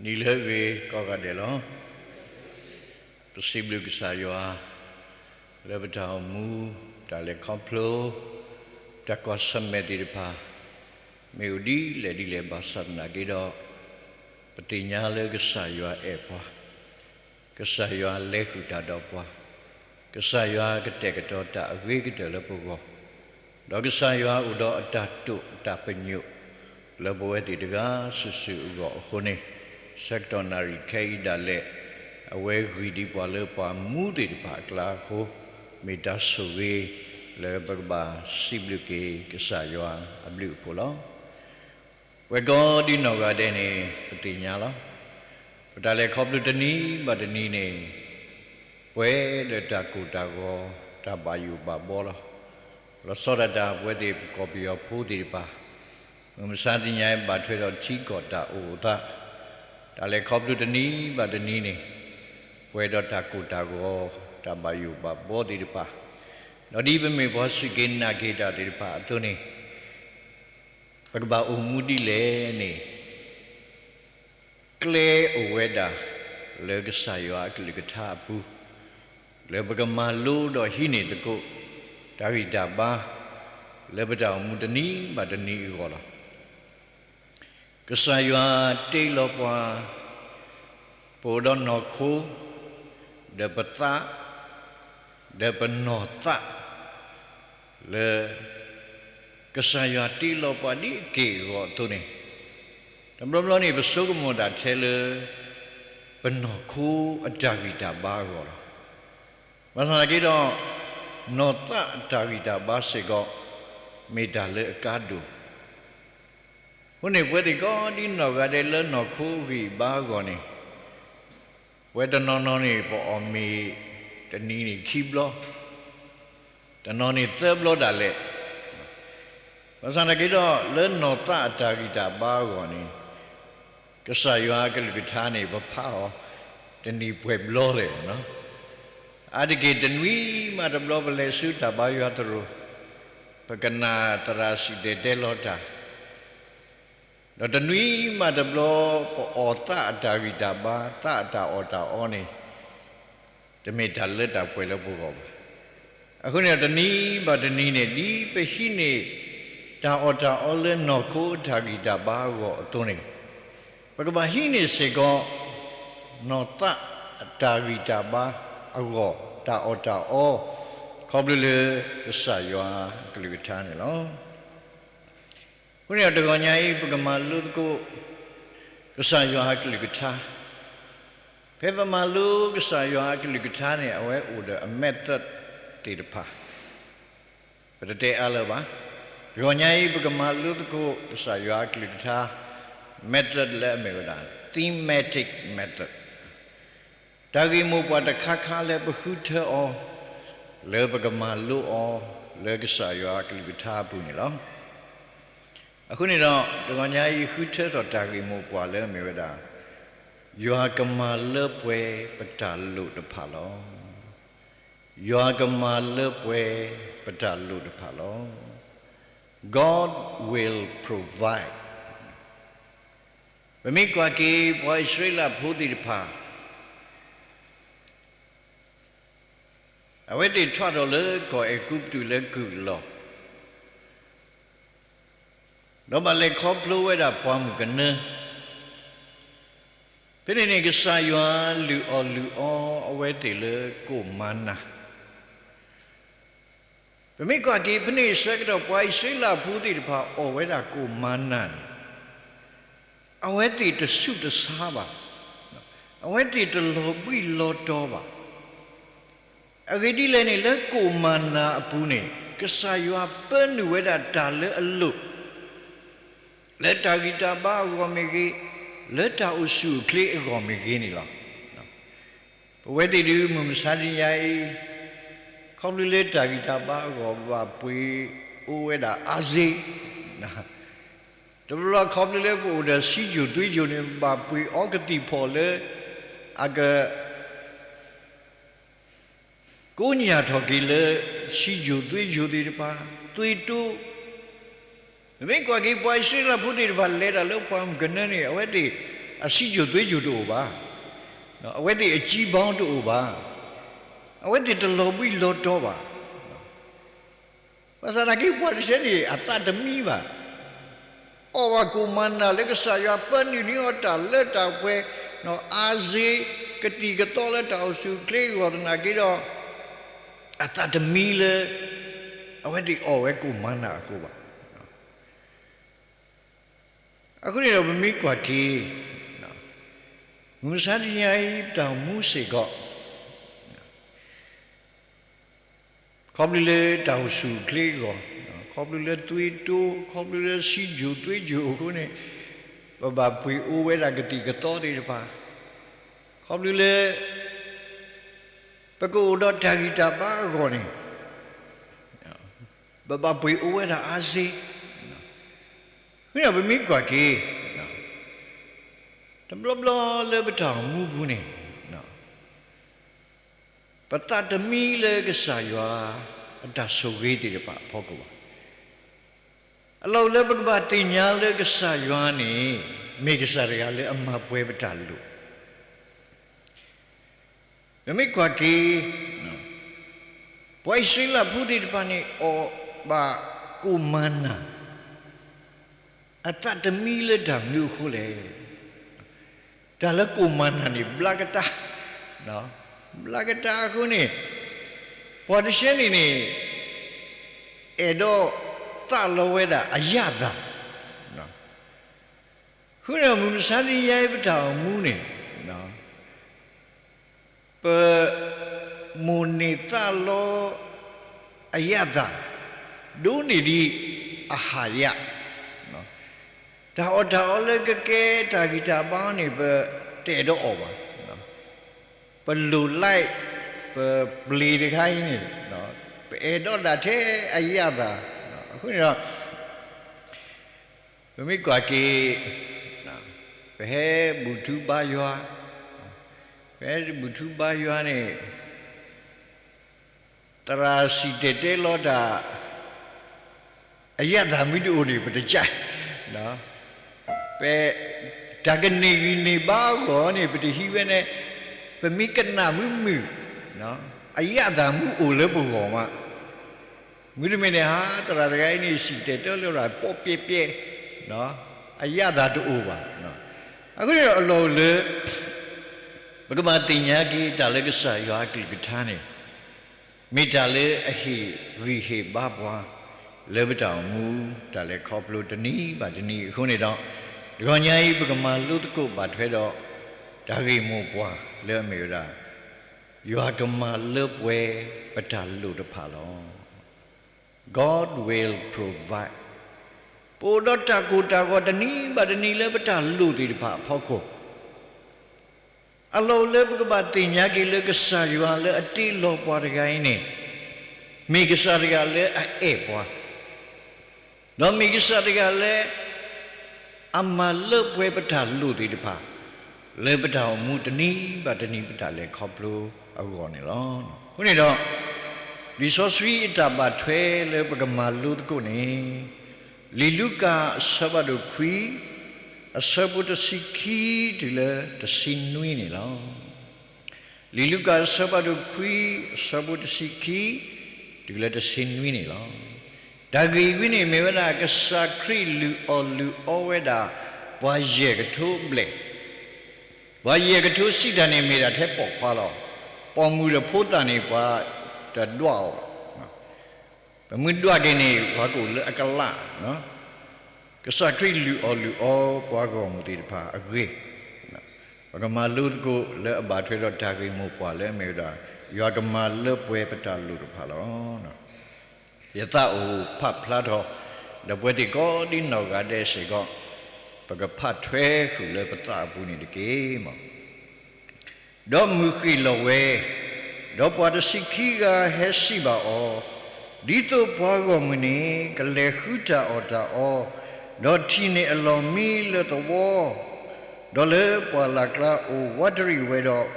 နံၤလၢအဂ့ၤကိးဂၤဒဲးလီၤ. ပစံးဘျုးကစၢ်ယွၤ လၢပတၢ်အိၣ်မူ, တၢ်လဲၤခီဖျိ, တၢ်ကွၢ်ဆၢၣ်မဲာ်သ့ၣ်တဖၣ် မ့ၢ်အိၣ်ဒ်လဲၣ်ဒ်လဲၣ်ဘၣ်ဆၣ်သနာ်က့ဒီး, ပသ့ၣ်ညါလၢကစၢ်ယွၤအဲၣ်ပှၤ, ကစၢ်ယွၤလဲၤဃုာ်တၢ်ဒီးပှၤ, ကစၢ်ယွၤကတဲာ်ကတီၤတၢ်အဂ့ၤကတၢၢ်လၢပဂီၢ်, ဒီးကစၢ်ယွၤအိၣ်ဒီးအတၢ်တိာ်အတၢ်ပညိၣ် လၢပဝဲသ့ၣ်တဂၤစုာ်စုာ်အဂီၢ်အဃိန့ၣ်, ဆၢကတီၢ်နၣ်ရံၣ်ခဲအံၤဒၣ်လဲာ် အဝဲဂံၢ်ဒံးပှၤလၢပှၤမူသ့ၣ်တဖၣ်အကျါအဃိ, မ့ၢ်တၢ်ဆိၣ်ဂ့ၤလၢပကဘၣ်စံးဘျုးက့ၤကစၢ်ယွၤအဘျုးအဖှိၣ်လီၤ. ပဝဲကိးဒ်နီၢ်ဂၤဒဲးန့ၣ် ပသ့ၣ်ညါလီၤ. ပတၢ်လဲၤခီဖျိတနံၤဘၣ်တနံၤန့ၣ် ပှဲၤဒီးတၢ်ကိၢ်တၢ်ဂီၤ, တၢ်ဘၣ်ယိၣ်ဘၣ်ဘှီလီၤ. လီၤဆီဒၣ်တၢ် ပဝဲသ့ၣ်ပကီၢ်ပယီၤဖိသ့ၣ်တဖၣ် မုၢ်မဆါတနံၤအံၤဘၣ်ထွဲဒီးထံကီၢ်တၢ်အိၣ်သး, တၢ်လဲၤခီဖျိတနံၤဘၣ်တနံၤန့ၣ် ပှဲၤဒီးတၢ်ကိၢ်တၢ်ဂီၤ, တၢ်ဘၣ်ယိၣ်ဘၣ်ဘှီသ့ၣ်တဖၣ်, ဒီးဒ်ပမ့ၢ်ပှၤစူၢ်က့ၤနာ်က့ၤတၢ်သ့ၣ်တဖၣ်အသိးန့ၣ် ပကဘၣ်အိၣ်မူဒ်လဲၣ်န့ၣ် ကျဲအိၣ်ဝဲဒၣ်လၢကစၢ်ယွၤအကလုၢ်ကထါအပူၤ, လၢပကမၤလိဒီးဟံးန့ၢ်သကိး တၢ်ဂံၢ်တၢ်ဘါ လၢပတၢ်အိၣ်မူတနံၤဘၣ်တနံၤအဂီၢ်လီၤ. ကစၢ်ယွၤတ့လီၤပှၤ ပအိၣ်ဒီးနီၢ်ခိ, ဒီးပသး, ဒီးပနီၢ်သး လၢ ကစၢ်ယွၤတ့လီၤပှၤဒ်အက့ၢ်အဂီၤအသိးန့ၣ်, တဘျီဘျီန့ၣ် ပဆိကမိၣ်တၢ်ထဲလၢ ပနီၢ်ခိအတၢ်ဂံၢ်တၢ်ဘါအဂီၢ်လီၤ. ဘၣ်ဆၣ်သနာ်က့ဒီး နီၢ်သးအတၢ်ဂံၢ်တၢ်ဘါစ့ၢ်ကီး မ့ၢ်တၢ်လၢအကါဒိၣ် အဃိန့ၣ် ပဝဲသ့ၣ်ကိးဒ်နီၢ်ဂၤဒဲးလၢနီၢ်ခိအဂံၢ်အဘါအဂီၢ်န့ၣ်, ပဝဲတနီၤနီၤန့ၣ် ပအီၣ်မ့ၤတနံၤန့ၣ်ခံဘျီ, တနီၤန့ၣ်သၢဘျီဒၣ်လဲာ်. ဘၣ်ဆၣ်သနာ်က့ဒီး လၢနီၢ်သးအတၢ်ဂံၢ်တၢ်ဘါအဂီၢ်န့ၣ် ကစၢ်ယွၤအကလုၢ်ကထါန့ၣ် ပဖးအီၤ တနံၤပှဲၤဘျီလဲၣ်. အါတက့ၢ်တနွံမးတဘျီ ပလဲၤဆူတၢ်ဘါယွၤသရိာ်, ပကနၣ်သရၣ်စံၣ်တဲၤတဲလီၤတၢ်, ဒီးတနွံမးတဘျီ ပအီၣ်သးအတၢ်ဂံၢ်တၢ်ဘါ, သးအတၢ်အီၣ်တၢ်အီန့ၣ် တမ့ၢ်တၢ်လၢတၢ်ပှဲၤလၢပဂီၢ်ဘၣ်. အဃိန့ၣ်ဒီး တနံၤဘၣ်တနံၤန့ၣ် ဒ်ပဟံးန့ၢ် တၢ်အီၣ်တၢ်အီလၢနီၢ်ခိအတၢ်ဂံၢ်တၢ်ဘါအဂီၢ်အသိးန့ၣ်, ပကဘၣ်ဟံးန့ၢ်စ့ၢ်ကီး နီၢ်သးအတၢ်ဂံၢ်တၢ်ဘါအဂီၢ် တၢ်အီၣ်တၢ်အီ ခီဖျိလၢကစၢ်ယွၤအကလုၢ်ကထါန့ၣ်လီၤ. အဃိန့ၣ်ဒီး တဂီၤညါအံၤ ပကမၤလိသကိး ကစၢ်ယွၤအကလုၢ်ကထါ, ဖဲပမၤလိကစၢ်ယွၤအကလုၢ်ကထါန့ၣ် အဝဲအိၣ်ဒီးအ method သ့ၣ်တဖၣ်, ပတတဲအါလၢၤဘၣ်. တဂီၤညါအံၤ ပကမၤလိသကိးကစၢ်ယွၤအကလုၢ်ကထါ method လၢအမ့ၢ်ဝဲဒၣ် thematic method, တၢ်ဂ့ၢ်မိၢ်ပှၢ်တခါခါလၢပဃုထၢအီၤ လၢပကမၤလိအီၤ လၢကစၢ်ယွၤအကလုၢ်ကထါအပူၤန့ၣ်လီၤ. အဃိန့ၣ်ဒီး တဂီၤညါအံၤ ယဃုထၢထီၣ်တၢ်ဂ့ၢ်မိၢ်ပှၢ်လၢအမ့ၢ်ဝဲဒၣ် ယွၤကမၤလၢပှဲၤပတၢ်လိၣ်တဖၣ်လီၤ. ယွၤကမၤလၢပှဲၤပတၢ်လိၣ်တဖၣ်လီၤ. God will provide. ပမ့ၢ်ကွၢ်က့ၤ ပှၤအံၣ်စရ့လးဖိသ့ၣ်တဖၣ် အဝဲသ့ၣ်ထီၣ်ထီၣ်လၢကီၢ်အဲၤကူပတူးလၢကုၢ်အလီၢ်, ဒီးဘၣ်လဲၤခီဖျိဝဲဒၣ်ပှၢ်မုၢ်ကနၢ, ဖဲန့ၣ်န့ၣ် ကစၢ်ယွၤလုၢ်အီၣ်လုၢ်အီအဝဲသ့ၣ်လၢကိၣ်မၤနၤ ပမ့ၢ်ကွၢ်က့ၤ ဖဲန့ၣ်ဆၢကတီၢ် ပှၤအံၣ်စရ့လးဖိသ့ၣ်တဖၣ်အီၣ်ဝဲဒၣ်ကိၣ်မၤနၤန့ၣ်, အဝဲသ့ၣ်တဆူးတဆါဘၣ်, အဝဲသ့ၣ်တလီၤဘှံးလီၤတီၤဘၣ်. အဂ့ၢ်ဒ်လဲၣ်န့ၣ် လၢကိၣ်မၤနၤအပူၤန့ၣ် ကစၢ်ယွၤပၢနုာ်ဝဲဒၣ်တၢ်လၢအလိၣ် လၢတၢ်ဂံၢ်တၢ်ဘါအဂီၢ်မ့ၢ်ဂ့ၤ, လၢတၢ်အိၣ်ဆူၣ်အိၣ်ချ့အဂီၢ်မ့ၢ်ဂ့ၤန့ၣ်လီၤ. ပဝဲသ့ၣ်ဒုး မုၢ်မဆါတနံၤအံၤ ခီဖျိလၢတၢ်ဂံၢ်တၢ်ဘါအဂီၢ် ဘၣ်ပှ့ၤအိၣ်ဝဲဒၣ်အါစ့, တဘျီခီဖျိလၢပအိၣ်ဒီးစံယိၣ်သွ့ယိၣ်န့ၣ် ဘၣ်ပှ့ၤအီကသံၣ်ဖီၣ်လၢ အက ကိးညၢ်ထီၣ်က့ၤလၢ စံယိၣ်သွ့ယိၣ်သ့ၣ်တဖၣ် သွ့တိ, ပမ့ၢ်ကွၢ်က့ၤ ပှၤအံၣ်စရ့လးဖိသ့ၣ်တဖၣ် လဲၤတၢ်လၢပှၢ်မုၢ်ကနၢန့ၣ် အဝဲသ့ၣ် အစံယိၣ်သွ့ယိၣ်တအိၣ်ဘၣ်, အဝဲသ့ၣ်အစံဘီတအိၣ်ဘၣ်, အဝဲသ့ၣ်တလီၤဘှံးလီၤတီၤဘၣ်. ဘၣ်ဆၣ်သနာ်က့ ပှၤတဆဲန့ၣ် အသးတမံဘၣ်. အီၣ်ဘၣ်ကိၣ်မၤနၤလၢကစၢ်ယွၤပၢနုာ်န့ၢ်အီၤတၢ်လၢတၢ်ပှဲၤ, အါစ့, ကသံၣ်ကသီလၢတၢ်အိၣ်ဆူၣ်အိၣ်ချ့အဂီၢ်သနာ်က့ဒီး, အသးတမံလၢ အဝဲသ့ၣ်အီၣ်ဝဲကိၣ်မၤနၤအဃိဘၣ်. အဃိန့ၣ်ဒီးပမ့ၢ်ကွၢ်က့ၤ မုၢ်မဆါတနံၤအံၤ ပတၢ်အိၣ်မူစ့ၢ်ကီး ခီဖျိလၢတၢ်အိၣ်ဆူၣ်အိၣ်ချ့အဂီၢ်, ခီဖျိလၢသွ့တိ, ခီဖျိလၢစံယိၣ်သွ့ယိၣ်အဃိန့ၣ်, ပဘၣ်ပှ့ၤအိၣ်ဝဲဒၣ်ကသံၣ်ကသီသ့ၣ်တဖၣ်, ခီဖျိလၢ ပကအိၣ်ဒီးတၢ်ဂံၢ်တၢ်ဘါအဂီၢ်န့ၣ်, ပဘၣ်ပှ့ၤအိၣ်ဝဲဒၣ်အါစ့. အဃိန့ၣ်ပမ့ၢ်ကွၢ်က့ၤ တဘျီဘျီလၢပတၢ်အိၣ်မူပူၤန့ၣ်, ပသးတမံလၢကစၢ်ယွၤအတၢ်ဆိၣ်ဂ့ၤသ့ၣ်တဖၣ်အဖီခိၣ်ဘၣ်. အလီၢ်အိၣ်လၢပကဘၣ်သ့ၣ်ညါလၢကစၢ်ယွၤန့ၣ် မ့ၢ်ကစၢ်တဂၤလၢအမၤပှဲၤပတၢ်လိၣ်. ပမ့ၢ်ကွၢ်က့ၤ ပှၤအံၣ်စရ့လးဖိသ့ၣ်တဖၣ်န့ၣ် အီၣ်ဘၣ်ကိၣ်မၤနၤ အသးတမံလၢတၢ်မနုၤအဃိလဲၣ်. တၢ်လၢကိၣ်မၤနၤန့ၣ် ဘျါကတၢၢ်, ဘျါကတၢၢ်အဃိန့ၣ်, ပှၤတဆဲန့ၣ်န့ၣ် အဲၣ်ဒိးသးလီဝဲဒၣ်အရသာ. အဃိန့ၣ်ဒီး မုၢ်မဆါတနံၤအံၤပတၢ်အိၣ်မူန့ၣ် ပ မိၣ်န့ၢ်သးလီ အရသာ ဒိၣ်န့ၢ်ဒံး အဟၣ်ယၣ်. တၢ်အီၣ်တၢ်အီလၢကကဲတၢ်ဂံၢ်တၢ်ဘါန့ၣ် ပတအဲၣ်ဒိးအီၣ်ဘၣ်. ပလိၣ် like ပပျ့ၤတခါအံၤန့ၣ် ပအဲၣ်ဒိးဒၣ်ထဲအရသာ. အဃိန့ၣ်ဒီး ပမ့ၢ်ကွၢ်က့ၤ ပဟဲဘူၣ်ထူဘါယွၤ, ပဟဲဘူၣ်ထူဘါယွၤန့ၣ် သရၣ်စံၣ်တဲၤတဲလီၤတၢ် အရသာမ့ၢ်တအိၣ်န့ၣ် ပတကး, ပ တၢ်ကန့ၢ်ဂံၢ်န့ၢ်ဘါအဂီၢ်န့ၣ် ပတဟံးဝဲန့ၣ်, ပမ့ၢ်ကနၣ်မုာ်မုာ် အရသာမ့ၢ်အိၣ်လၢပဂီၢ်မး, မ့တမ့ၢ်န့ၣ် ဟါ သရၣ်တဂၤအံၤန့ၣ် စံၣ်တဲၤတဲလီၤတၢ် ပီၣ်ပျဲၢ်ပျဲၢ်, အရသာတအိၣ်ဘၣ်. အဃိန့ၣ်ဒီးအလီၢ်အိၣ်လၢ ပကဘၣ်သ့ၣ်ညါက့ၤတၢ်လၢကစၢ်ယွၤအကလုၢ်ကထါန့ၣ် မ့ၢ်တၢ်လၢအဟ့ၣ်ဂံၢ်ဟ့ၣ်ဘါပှၤ လၢပတၢ်အိၣ်မူ တၢ်လဲၤခီဖျိတနံၤဘၣ်တနံၤအဃိန့ၣ်ဒီး, တဂီၤညါအံၤ ပကမၤလိသကိးဘၣ်ထွဲဒီး တၢ်ဂ့ၢ်မိၢ်ပှၢ်လၢအမ့ၢ်ဝဲဒၣ် ယွၤကမၤလၢပှဲၤပတၢ်လိၣ်တဖၣ်လီၤ. God will provide. ပအိၣ်ဒီးတၢ်ကိၢ်တၢ်ဂီၤတနံၤဘၣ်တနံၤလၢပတၢ်လိၣ်သ့ၣ်တဖၣ်အဖီခိၣ် အလီၢ်အိၣ်လၢပကဘၣ်သ့ၣ်ညါက့ၤလၢကစၢ်ယွၤလၢအတ့လီၤပှၤတဂၤအံၤန့ၣ် မ့ၢ်ကစၢ်တဂၤလၢအအဲၣ်ပှၤ, ဒီးမ့ၢ်ကစၢ်တဂၤလၢ အမၤလၢပှဲၤပတၢ်လိၣ်သ့ၣ်တဖၣ် လၢပတၢ်အိၣ်မူတနံၤဘၣ်တနံၤပတၢ်လဲၤခီဖျိအဂီၢ်န့ၣ်လီၤ. အဃိန့ၣ်ဒီး လံာ်စီဆှံအတၢ်ဘၣ်ထွဲလၢပကမၤလိသကိးန့ၣ် လံာ်လူၤကၣ်အဆၢဖးဒိၣ်ခွံ အဆၢဖိတဆံခံတုၤလၢတဆံနွံန့ၣ်လီၤ. လံာ်လူၤကၣ်အဆၢဖးဒိၣ်ခွံ အဆၢဖိတဆံခံ တုၤလၢတဆံနွံန့ၣ်လီၤ. တၢ်ဂ့ၢ်ဝဲန့ၣ်မ့ၢ်ဝဲဒၣ် ကစၢ်ခရံာ်လုၢ်အီၣ်လုၢ်အီဝဲဒၣ် ပှၤယဲၢ်ကထိဘျဲၣ်, ပှၤယဲၢ်ကထိစံးတၢ်န့ၣ်မ့ၢ်ဒၣ်ထဲပိာ်ခွါလီၤ. ပိာ်မုၣ်ဒီးဖိသၣ်န့ၣ် ပှၤတဒွးအီၤဘၣ်. ပမ့ၢ်ဒွးက့ၤန့ၣ် ပှၤကအိၣ်လၢအကလး ကစၢ်ခရံာ်လုၢ်အီၣ်လုၢ်အီပှၤဂီၢ်မုၢ်သ့ၣ်တဖၣ်အဂ့ၢ်, ပကမၤလိသကိးလၢအဘၣ်ထွဲဒီးတၢ်ဂ့ၢ်မိၢ်ပှၢ်လၢအမ့ၢ်ဝဲဒၣ် ယွၤကမၤလၢပှဲၤပတၢ်လိၣ်တဖၣ်လီၤ. ယသးအိၣ်ဖးဖျါထီၣ် ဒီးပဝဲသ့ၣ်ကိးဒ်နီၢ်ဂၤဒဲးစ့ၢ်ကီး ပကဖးထွဲဃုာ်လၢပသးအပူၤန့ၣ်တက့ၢ်. ဒီးမုၢ်ဃ့ၢ်လီၤဝဲ, ဒီးပှၤတဆံခံဂၤဟဲစံးဘၣ်အီၤ, ဒ်သိးပှၤဂီၢ်မုၢ်န့ၣ် ကလဲၤဃုတၢ်အီၣ်တၢ်အီ, ဒီးထံၣ်န့ၢ်အလီၢ်မံလၢသဝီ, ဒီးလၢပှၢ်လၢ်ကျါအိၣ်ဝးတရံးဝဲဒီး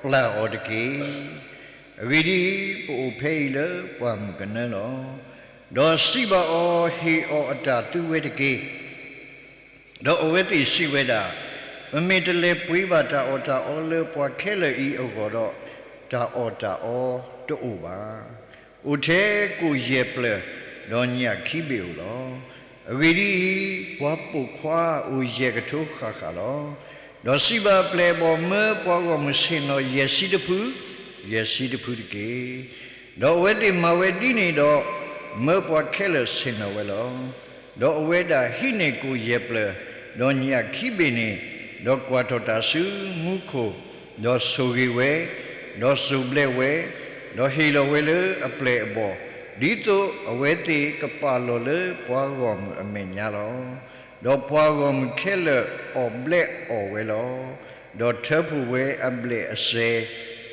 ပျၢ်အီၤတက့ၢ်. အဂ့ၢ်ဒ်အံၤ, ပအိၣ်ဖဲအံၤလၢပှၢ်မုၢ်ကနၢလီၤ. ဒီးစံးဘၣ်အီၤ, ဟ့ၣ်အီၤအတၢ်သုဝဲတက့ၢ်. ဒီးအဝဲသ့ၣ်စံးဝဲဒၣ်, ပမ့ၢ်တလဲၤပှ့ၤဘၣ်တၢ်အီၣ်တၢ်အီလၢပှၤခဲလၢာ်အံၤအဂီၢ်ဒီး, တၢ်အီၣ်တၢ်အီတအိၣ်ဘၣ်. အိၣ်ထဲကိၣ်ယဲၢ်ပျၢၤ, ဒီးညၣ်ခံဘ့ၣ်ဧိၤလီၤ. အဂ့ၢ်ဒ်အံၤ, ပှၤပိာ်ခွါအိၣ်ယဲၢ်ကထိဃၣ်ဃၣ်လီၤ. ဒီးစံးဘၣ်အပျဲၢ်အဘီၣ်, မၢပှၤဂီၢ်မုၢ်ဆ့ၣ်နီၤယဲၢ်ဆံတဖု, ယဲၢ်ဆံတဖုတက့ၢ်. ဒီးအဝဲသ့ၣ်မၤဝဲဒ်န့ၣ်ဒီး, မၢပှၤခဲလၢာ်ဆ့ၣ်နီၤဝဲလီၤ. ဒီးအဝဲဒၣ်ဟံးန့ၢ်ကိၣ်ယဲၢ်ပျၢၤ, ဒီးညၣ်ခံဘ့ၣ်န့ၣ်, ဒီးကွၢ်ထီၣ်တၢ်ဆူမူခိၣ်, ဒီးဆိၣ်ဂ့ၤဝဲ, ဒီးစိၢ်ဘျဲးဝဲ, ဒီးဟ့ၣ်လီၤဝဲလၢအပျဲၢ်အဘီၣ်, ဒ်သိးအဝဲသ့ၣ်ကပာ်လီၤလၢပှၤဂီၢ်မုၢ်အမဲာ်ညါလီၤ. ဒီးပှၤဂီၢ်မုၢ်ခဲလၢာ်အီၣ်ဘျဲးအီၣ်ဝဲလီၤ. ဒီးထၢဖှိၣ်ဝဲအဘျဲၣ်အစဲၤ,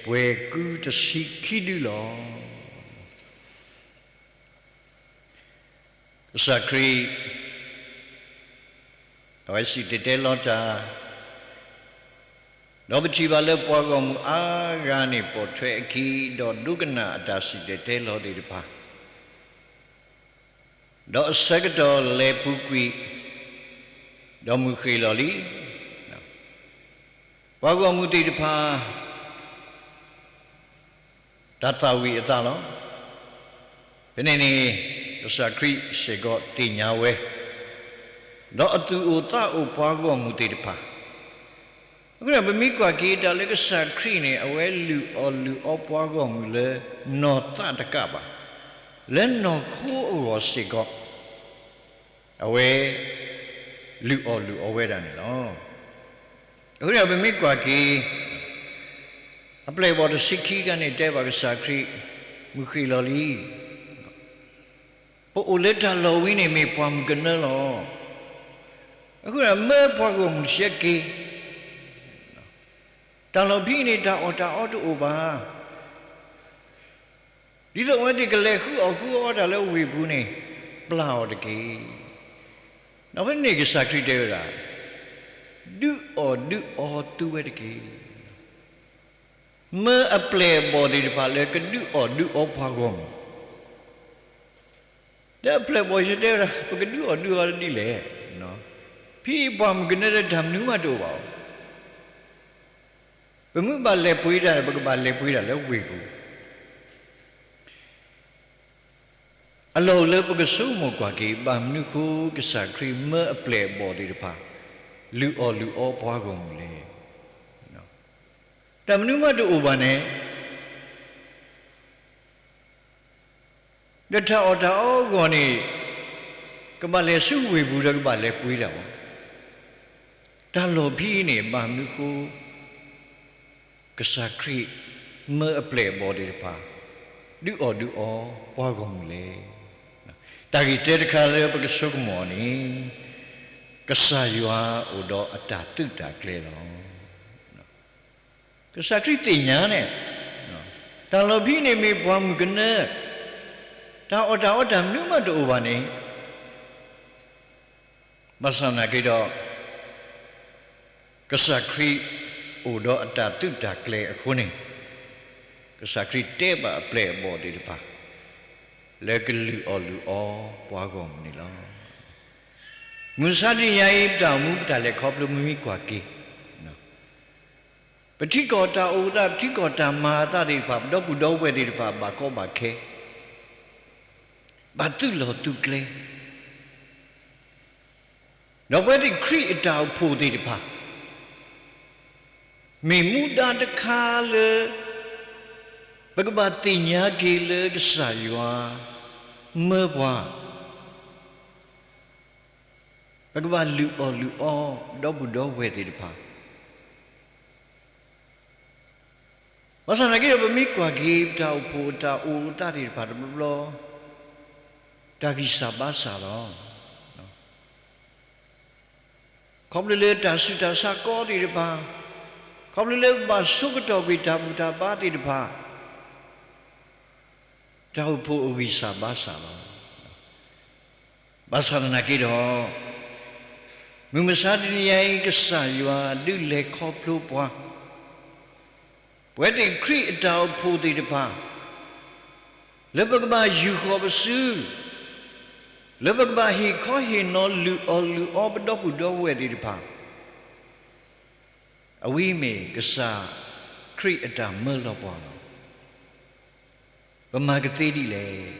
ပှဲၤကုတဆံခံဒုလီၤ. ကစၢ်ခရံာ် အဝဲစံၣ်တဲၤတဲလီၤတၢ်, ဒီးပထံၣ်ဘၣ်လၢပှၤဂီၢ်မုၢ်အါဂၤန့ၣ် ပိာ်ထွဲအခံ, ဒီးဒိကနၣ်အတၢ်စံၣ်တဲၤတဲလီၤသ့ၣ်တဖၣ်, ဒီးအဆၢကတီၢ်လဲၤပူၤကွံာ်, ဒီးမုၢ်ဃ့ၢ်လီၤလံ. ပှၤဂီၢ်မုၢ်သ့ၣ်တဖၣ် တၢ်သၣ်ဝံၤအသးလီၤ. ဖဲန့ၣ်န့ၣ် ကစၢ်ခရံာ်စ့ၢ်ကီးသ့ၣ်ညါဝဲ, ဒီးအသူၣ်အိၣ်သးအိၣ်ပှၤဂီၢ်မုၢ်သ့ၣ်တဖၣ်, အဃိဒီးပမ့ၢ်ကွၢ်က့ၤတၢ်လၢကစၢ်ခရံာ်န့ၣ် အဝဲလုၢ်အီၣ်လုၢ်အီပှၤဂီၢ်မုၢ်လၢနီၢ်သးတကးဘၣ်, လၢနီၢ်ခိအဂီၢ်စ့ၢ်ကီး အဝဲလုၢ်အီၣ်လုၢ်အီဝဲဒၣ်န့ၣ်လီၤ. အဃိဒီးပမ့ၢ်ကွၢ်က့ၤ အပျဲၢ်အဘီၣ်တဆံခံဂၤန့ၣ် တဲဘၣ်ကစၢ်ခရံာ်, မုၢ်ဃ့ၢ်လီၤလံ. ပအိၣ်လၢတၢ်လီၢ်ဝံၤန့ၣ်မ့ၢ်ပှၤမုၣ်ကနၢလီၤ. အဃိဒီးမၢပှၤဂီၢ်မုၢ်ဆှၢက့ၤ, တၢ်လီၢ်ဖဲအံၤန့ၣ် တၢ်အီၣ်တၢ်အီတအိၣ်ဘၣ်. ဒ်သိးအဝဲသ့ၣ်ကလဲၤဃုအီၣ်ဃုအီတၢ်လၢဝ့ၢ်ပူၤန့ၣ်, ပျၢ်အီၤတက့ၢ်. ဒီးဖဲန့ၣ်ကစၢ်ခရံာ်တဲဝဲဒၣ်, ဒုးအီၣ်ဒုးအီသုဝဲတက့ၢ်. မၢအပျဲၢ်အဘီၣ်သ့ၣ်တဖၣ်လၢကဒုးအီၣ်ဒုးအီပှၤဂီၢ်မုၢ်, ဒီးအပျဲၢ်အဘီၣ်ယတဲဝဲဒၣ် ပကဒုးအီၣ်ဒုးအီဒ်လဲၣ်. ဖဲအံၤပှၤမုၣ်ကနၢလၢတၢ်မနုၤမးတအိၣ်ဘၣ်အီၤ, ပမ့ၢ်ဘၣ်လဲၤပှ့ၤတၢ်န့ၣ် ပကဘၣ်လဲၤပှ့ၤတၢ်လၢဝ့ၢ်ပူၤ အလီၢ်အိၣ်လၢပကဆိကမိၣ်ကွၢ်က့ၤ ဘၣ်မနုၤဃိကစၢ်ခရံာ်မၢအပျဲၢ်အဘီၣ်သ့ၣ်တဖၣ် လုၢ်အီၣ်လုၢ်အီပှၤဂီၢ်မုၢ်လဲၣ်. တၢ်မနုၤမးတအိၣ်ဘၣ်န့ၣ်, ဒီးတၢ်အီၣ်တၢ်အီအဂီၢ်န့ၣ် ကဘၣ်လဲၤဆူဝ့ၢ်ပူၤဒီးကဘၣ်လဲၤပှ့ၤတၢ်ဘၣ်. တၢ်လီၢ်ဖဲအံၤန့ၣ် ဘၣ်မနုၤဃိ ကစၢ်ခရံာ်မၢအပျဲၢ်အဘီၣ်သ့ၣ်တဖၣ် ဒုးအီၣ်ဒုးအီပှၤဂီၢ်မုၢ်လဲၣ်. တၢ်ဂ့ၢ်တၢတခါလၢပကဆိကမိၣ်အီၤန့ၣ်, ကစၢ်ယွၤအိၣ်ဒီးအတၢ်သုးတၢ်ကျဲၤလီၤ. ကစၢ်ခရံာ်သ့ၣ်ညါန့ၣ်, တၢ်လီၢ်ဖဲအံၤန့ၣ်မ့ၢ်ပှၤမုၣ်ကနၢ, တၢ်အီၣ်တၢ်အီတၢ်မနုၤမးတအိၣ်ဘၣ်န့ၣ်, ဘၣ်ဆၣ်သနာ်က့ဒီး ကစၢ်ခရံာ်အိၣ်ဒီးအတၢ်သုးတၢ်ကျဲၤအဃိန့ၣ်, ကစၢ်ခရံာ်တဲဘၣ်အပျဲၢ်အဘီၣ်သ့ၣ်တဖၣ် လၢကလုၢ်အီၣ်လုၢ်အီပှၤဂီၢ်မုၢ်န့ၣ်လီၤ. မုၢ်မဆါတနံၤညါအံၤ ပတၢ်အိၣ်မူပတၢ်လဲၤခီဖျိမ့မ့ၢ်ကွၢ်က့ၤ ပထံကီၢ်တၢ်အိၣ်သး ပထံကီၢ်တၢ်မၤအသးသ့ၣ်တဖၣ် ပဒီပုၢ်ဒီဝဲၢ်သ့ၣ်တဖၣ် ဘၣ်ကီဘၣ်ခဲ, ဘၣ်သုးလီၢ်သုးကျဲ, ဒီးပဝဲသ့ၣ်ခရံာ်အတၢ်အိၣ်ဖှိၣ်သ့ၣ်တဖၣ် မ့ၢ်မူဒါတခါလၢ ပကဘၣ်သ့ၣ်ညါက့ၤလၢကစၢ်ယွၤမၢပှၤ, ပကဘၣ်လုၢ်အီၣ်လုၢ်အီ ဒီပုၢ်ဒီဝဲၢ်သ့ၣ်တဖၣ် ဘၣ်ဆၣ်သနာ်က့ဒီး ပမ့ၢ်ကွၢ်က့ၤ ပတၢ်အိၣ်ဖှိၣ်တၢ်အိၣ်သးသ့ၣ်တဖၣ်တဘျီဘျီ တၢ်ဂံၢ်စၢ်ဘါစၢ်လီၤ. ခီဖျိလၢတၢ်ဆူးတၢ်ဆါကီသ့ၣ်တဖၣ်, ခီဖျိလၢပဘၣ်ဆိကတီၢ်ကွံာ်တၢ်ဘူၣ်တၢ်ဘါသ့ၣ်တဖၣ်, တၢ်အိၣ်ဖှိၣ်အဂံၢ်စၢ်ဘါစၢ်လီၤ. ဘၣ်ဆၣ်သနာ်က့ဒီး မုၢ်မဆါတနံၤညါအံၤ ကစၢ်ယွၤဒုးလဲၤခီဖျိပှၤ, ပဝဲသ့ၣ်ခရံာ်အတၢ်အိၣ်ဖှိၣ်သ့ၣ်တဖၣ်, လၢပကဘၣ်ယူာ်ဃီၤပစု, လၢပကဘၣ်ဟ့ၣ်ခီဟ့ၣ်နီၤလုၢ်အီၣ်လုၢ်အီပဒီပုၢ်ဒီဝဲၢ်သ့ၣ်တဖၣ်, အဝဲမ့ၢ်ကစၢ်ခရံာ်အတၢ်မၢလီၤပှၤလီၤ. ပမၤကသ့ဒ်လဲၣ်.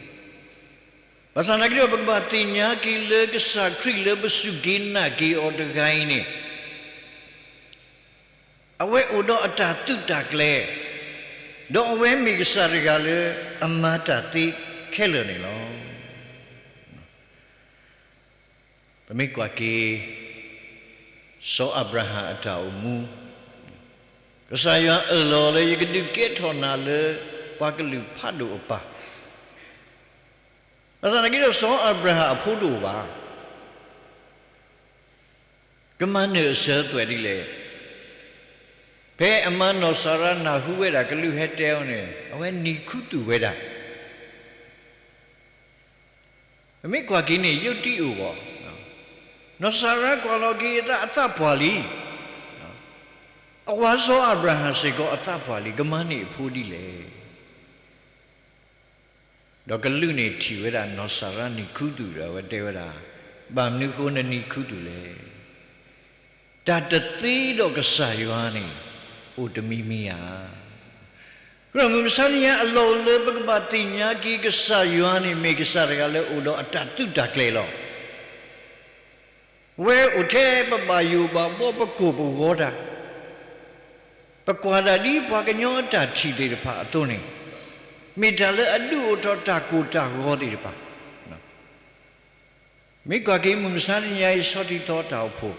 ဘၣ်ဆၣ်သနာ်က့ဒီး ပကဘၣ်သ့ၣ်ညါက့ၤလၢကစၢ်ခရံာ်လၢပစူၢ်က့ၤနာ်က့ၤအီၤတဂၤအံၤန့ၣ် အဝဲအိၣ်ဒီးအတၢ်သုးတၢ်ကျဲၤ, ဒီးအဝဲမ့ၢ်ကစၢ်တဂၤလၢအမၤတၢ်သ့ခဲလၢာ်န့ၣ်လီၤ. ပမ့ၢ်ကွၢ်က့ၤ စီၤအၤဘြၤဟၣ်အတၢ်အိၣ်မူ, ကစၢ်ယွၤအၢၣ်လီၤလၢယကဒုးကဲထီၣ်နၤလၢပှၤကလုာ်ဖးဒိၣ်အပၢ်, ဘၣ်ဆၣ်သနာ်က့ဒီး စီၤအၤဘြၤဟၣ်အဖိတအိၣ်ဘၣ်. ကမၤနၢၤအစၢၤအသွဲၣ်ဒ်လဲၣ်. ဖဲအမါနီၢ်စၤရါနၢ်ဟူဝဲဒၣ်ကလူးဟဲတဲအီၤန့ၣ် အဝဲနံၤခူသူၣ်ဝဲဒၣ်. ပမ့ၢ်ကွၢ်က့ၤန့ၣ် ယိးတံၢ်အိၣ်ဘၣ်, နီၢ်စၤရါကွၢ်လီၤက့ၤအသး အသးပှၢ်လံ. အဝၤစီၤအၤဘြၤဟၣ်စ့ၢ်ကီးအသးပှၢ်လံ, ကမၤန့ၢ်အဖိဒ်လဲၣ်. ဒီးကလူးန့ၣ်ထံၣ်ဝဲဒၣ်နီၢ်စၤရါနံၤခူသူၣ်ဒီး အဝဲတဲဝဲဒၣ်, ဘၣ်မနုၤဃိနနံၤခူသူၣ်လဲၣ်. တၢ်တသ့ဒီးကစၢ်ယွၤန့ၣ် အိၣ်တမံၤမံၤဧါ. မုၢ်မဆါတနံၤညါအလီၢ်အိၣ်လၢပကဘၣ်သ့ၣ်ညါက့ၤကစၢ်ယွၤန့ၣ် မ့ၢ်ကစၢ်တဂၤလၢအိၣ်ဒီးအတၢ်သုးတၢ်ကျဲၤလီၤ. အဝဲအိၣ်ထဲပဘၣ်ယိၣ်ဘၣ်ဘှီ ပကိၢ်ပဂီၤတၢ်, ပကွၢ်ဒၣ်ဒ်ပှၤကညီအတၢ်ထံၣ်သ့ၣ်တဖၣ်အသိးန့ၣ်, မ့ၢ်တၢ်လၢအဒုးအိၣ်ထီၣ်တၢ်ကိၢ်တၢ်ဂီၤသ့ၣ်တဖၣ်. မ့ၢ်ကွၢ်က့ၤမုၢ်မဆါတနံၤညါအံၤ ဆီထံသီတၢ်အိၣ်ဖှိၣ်,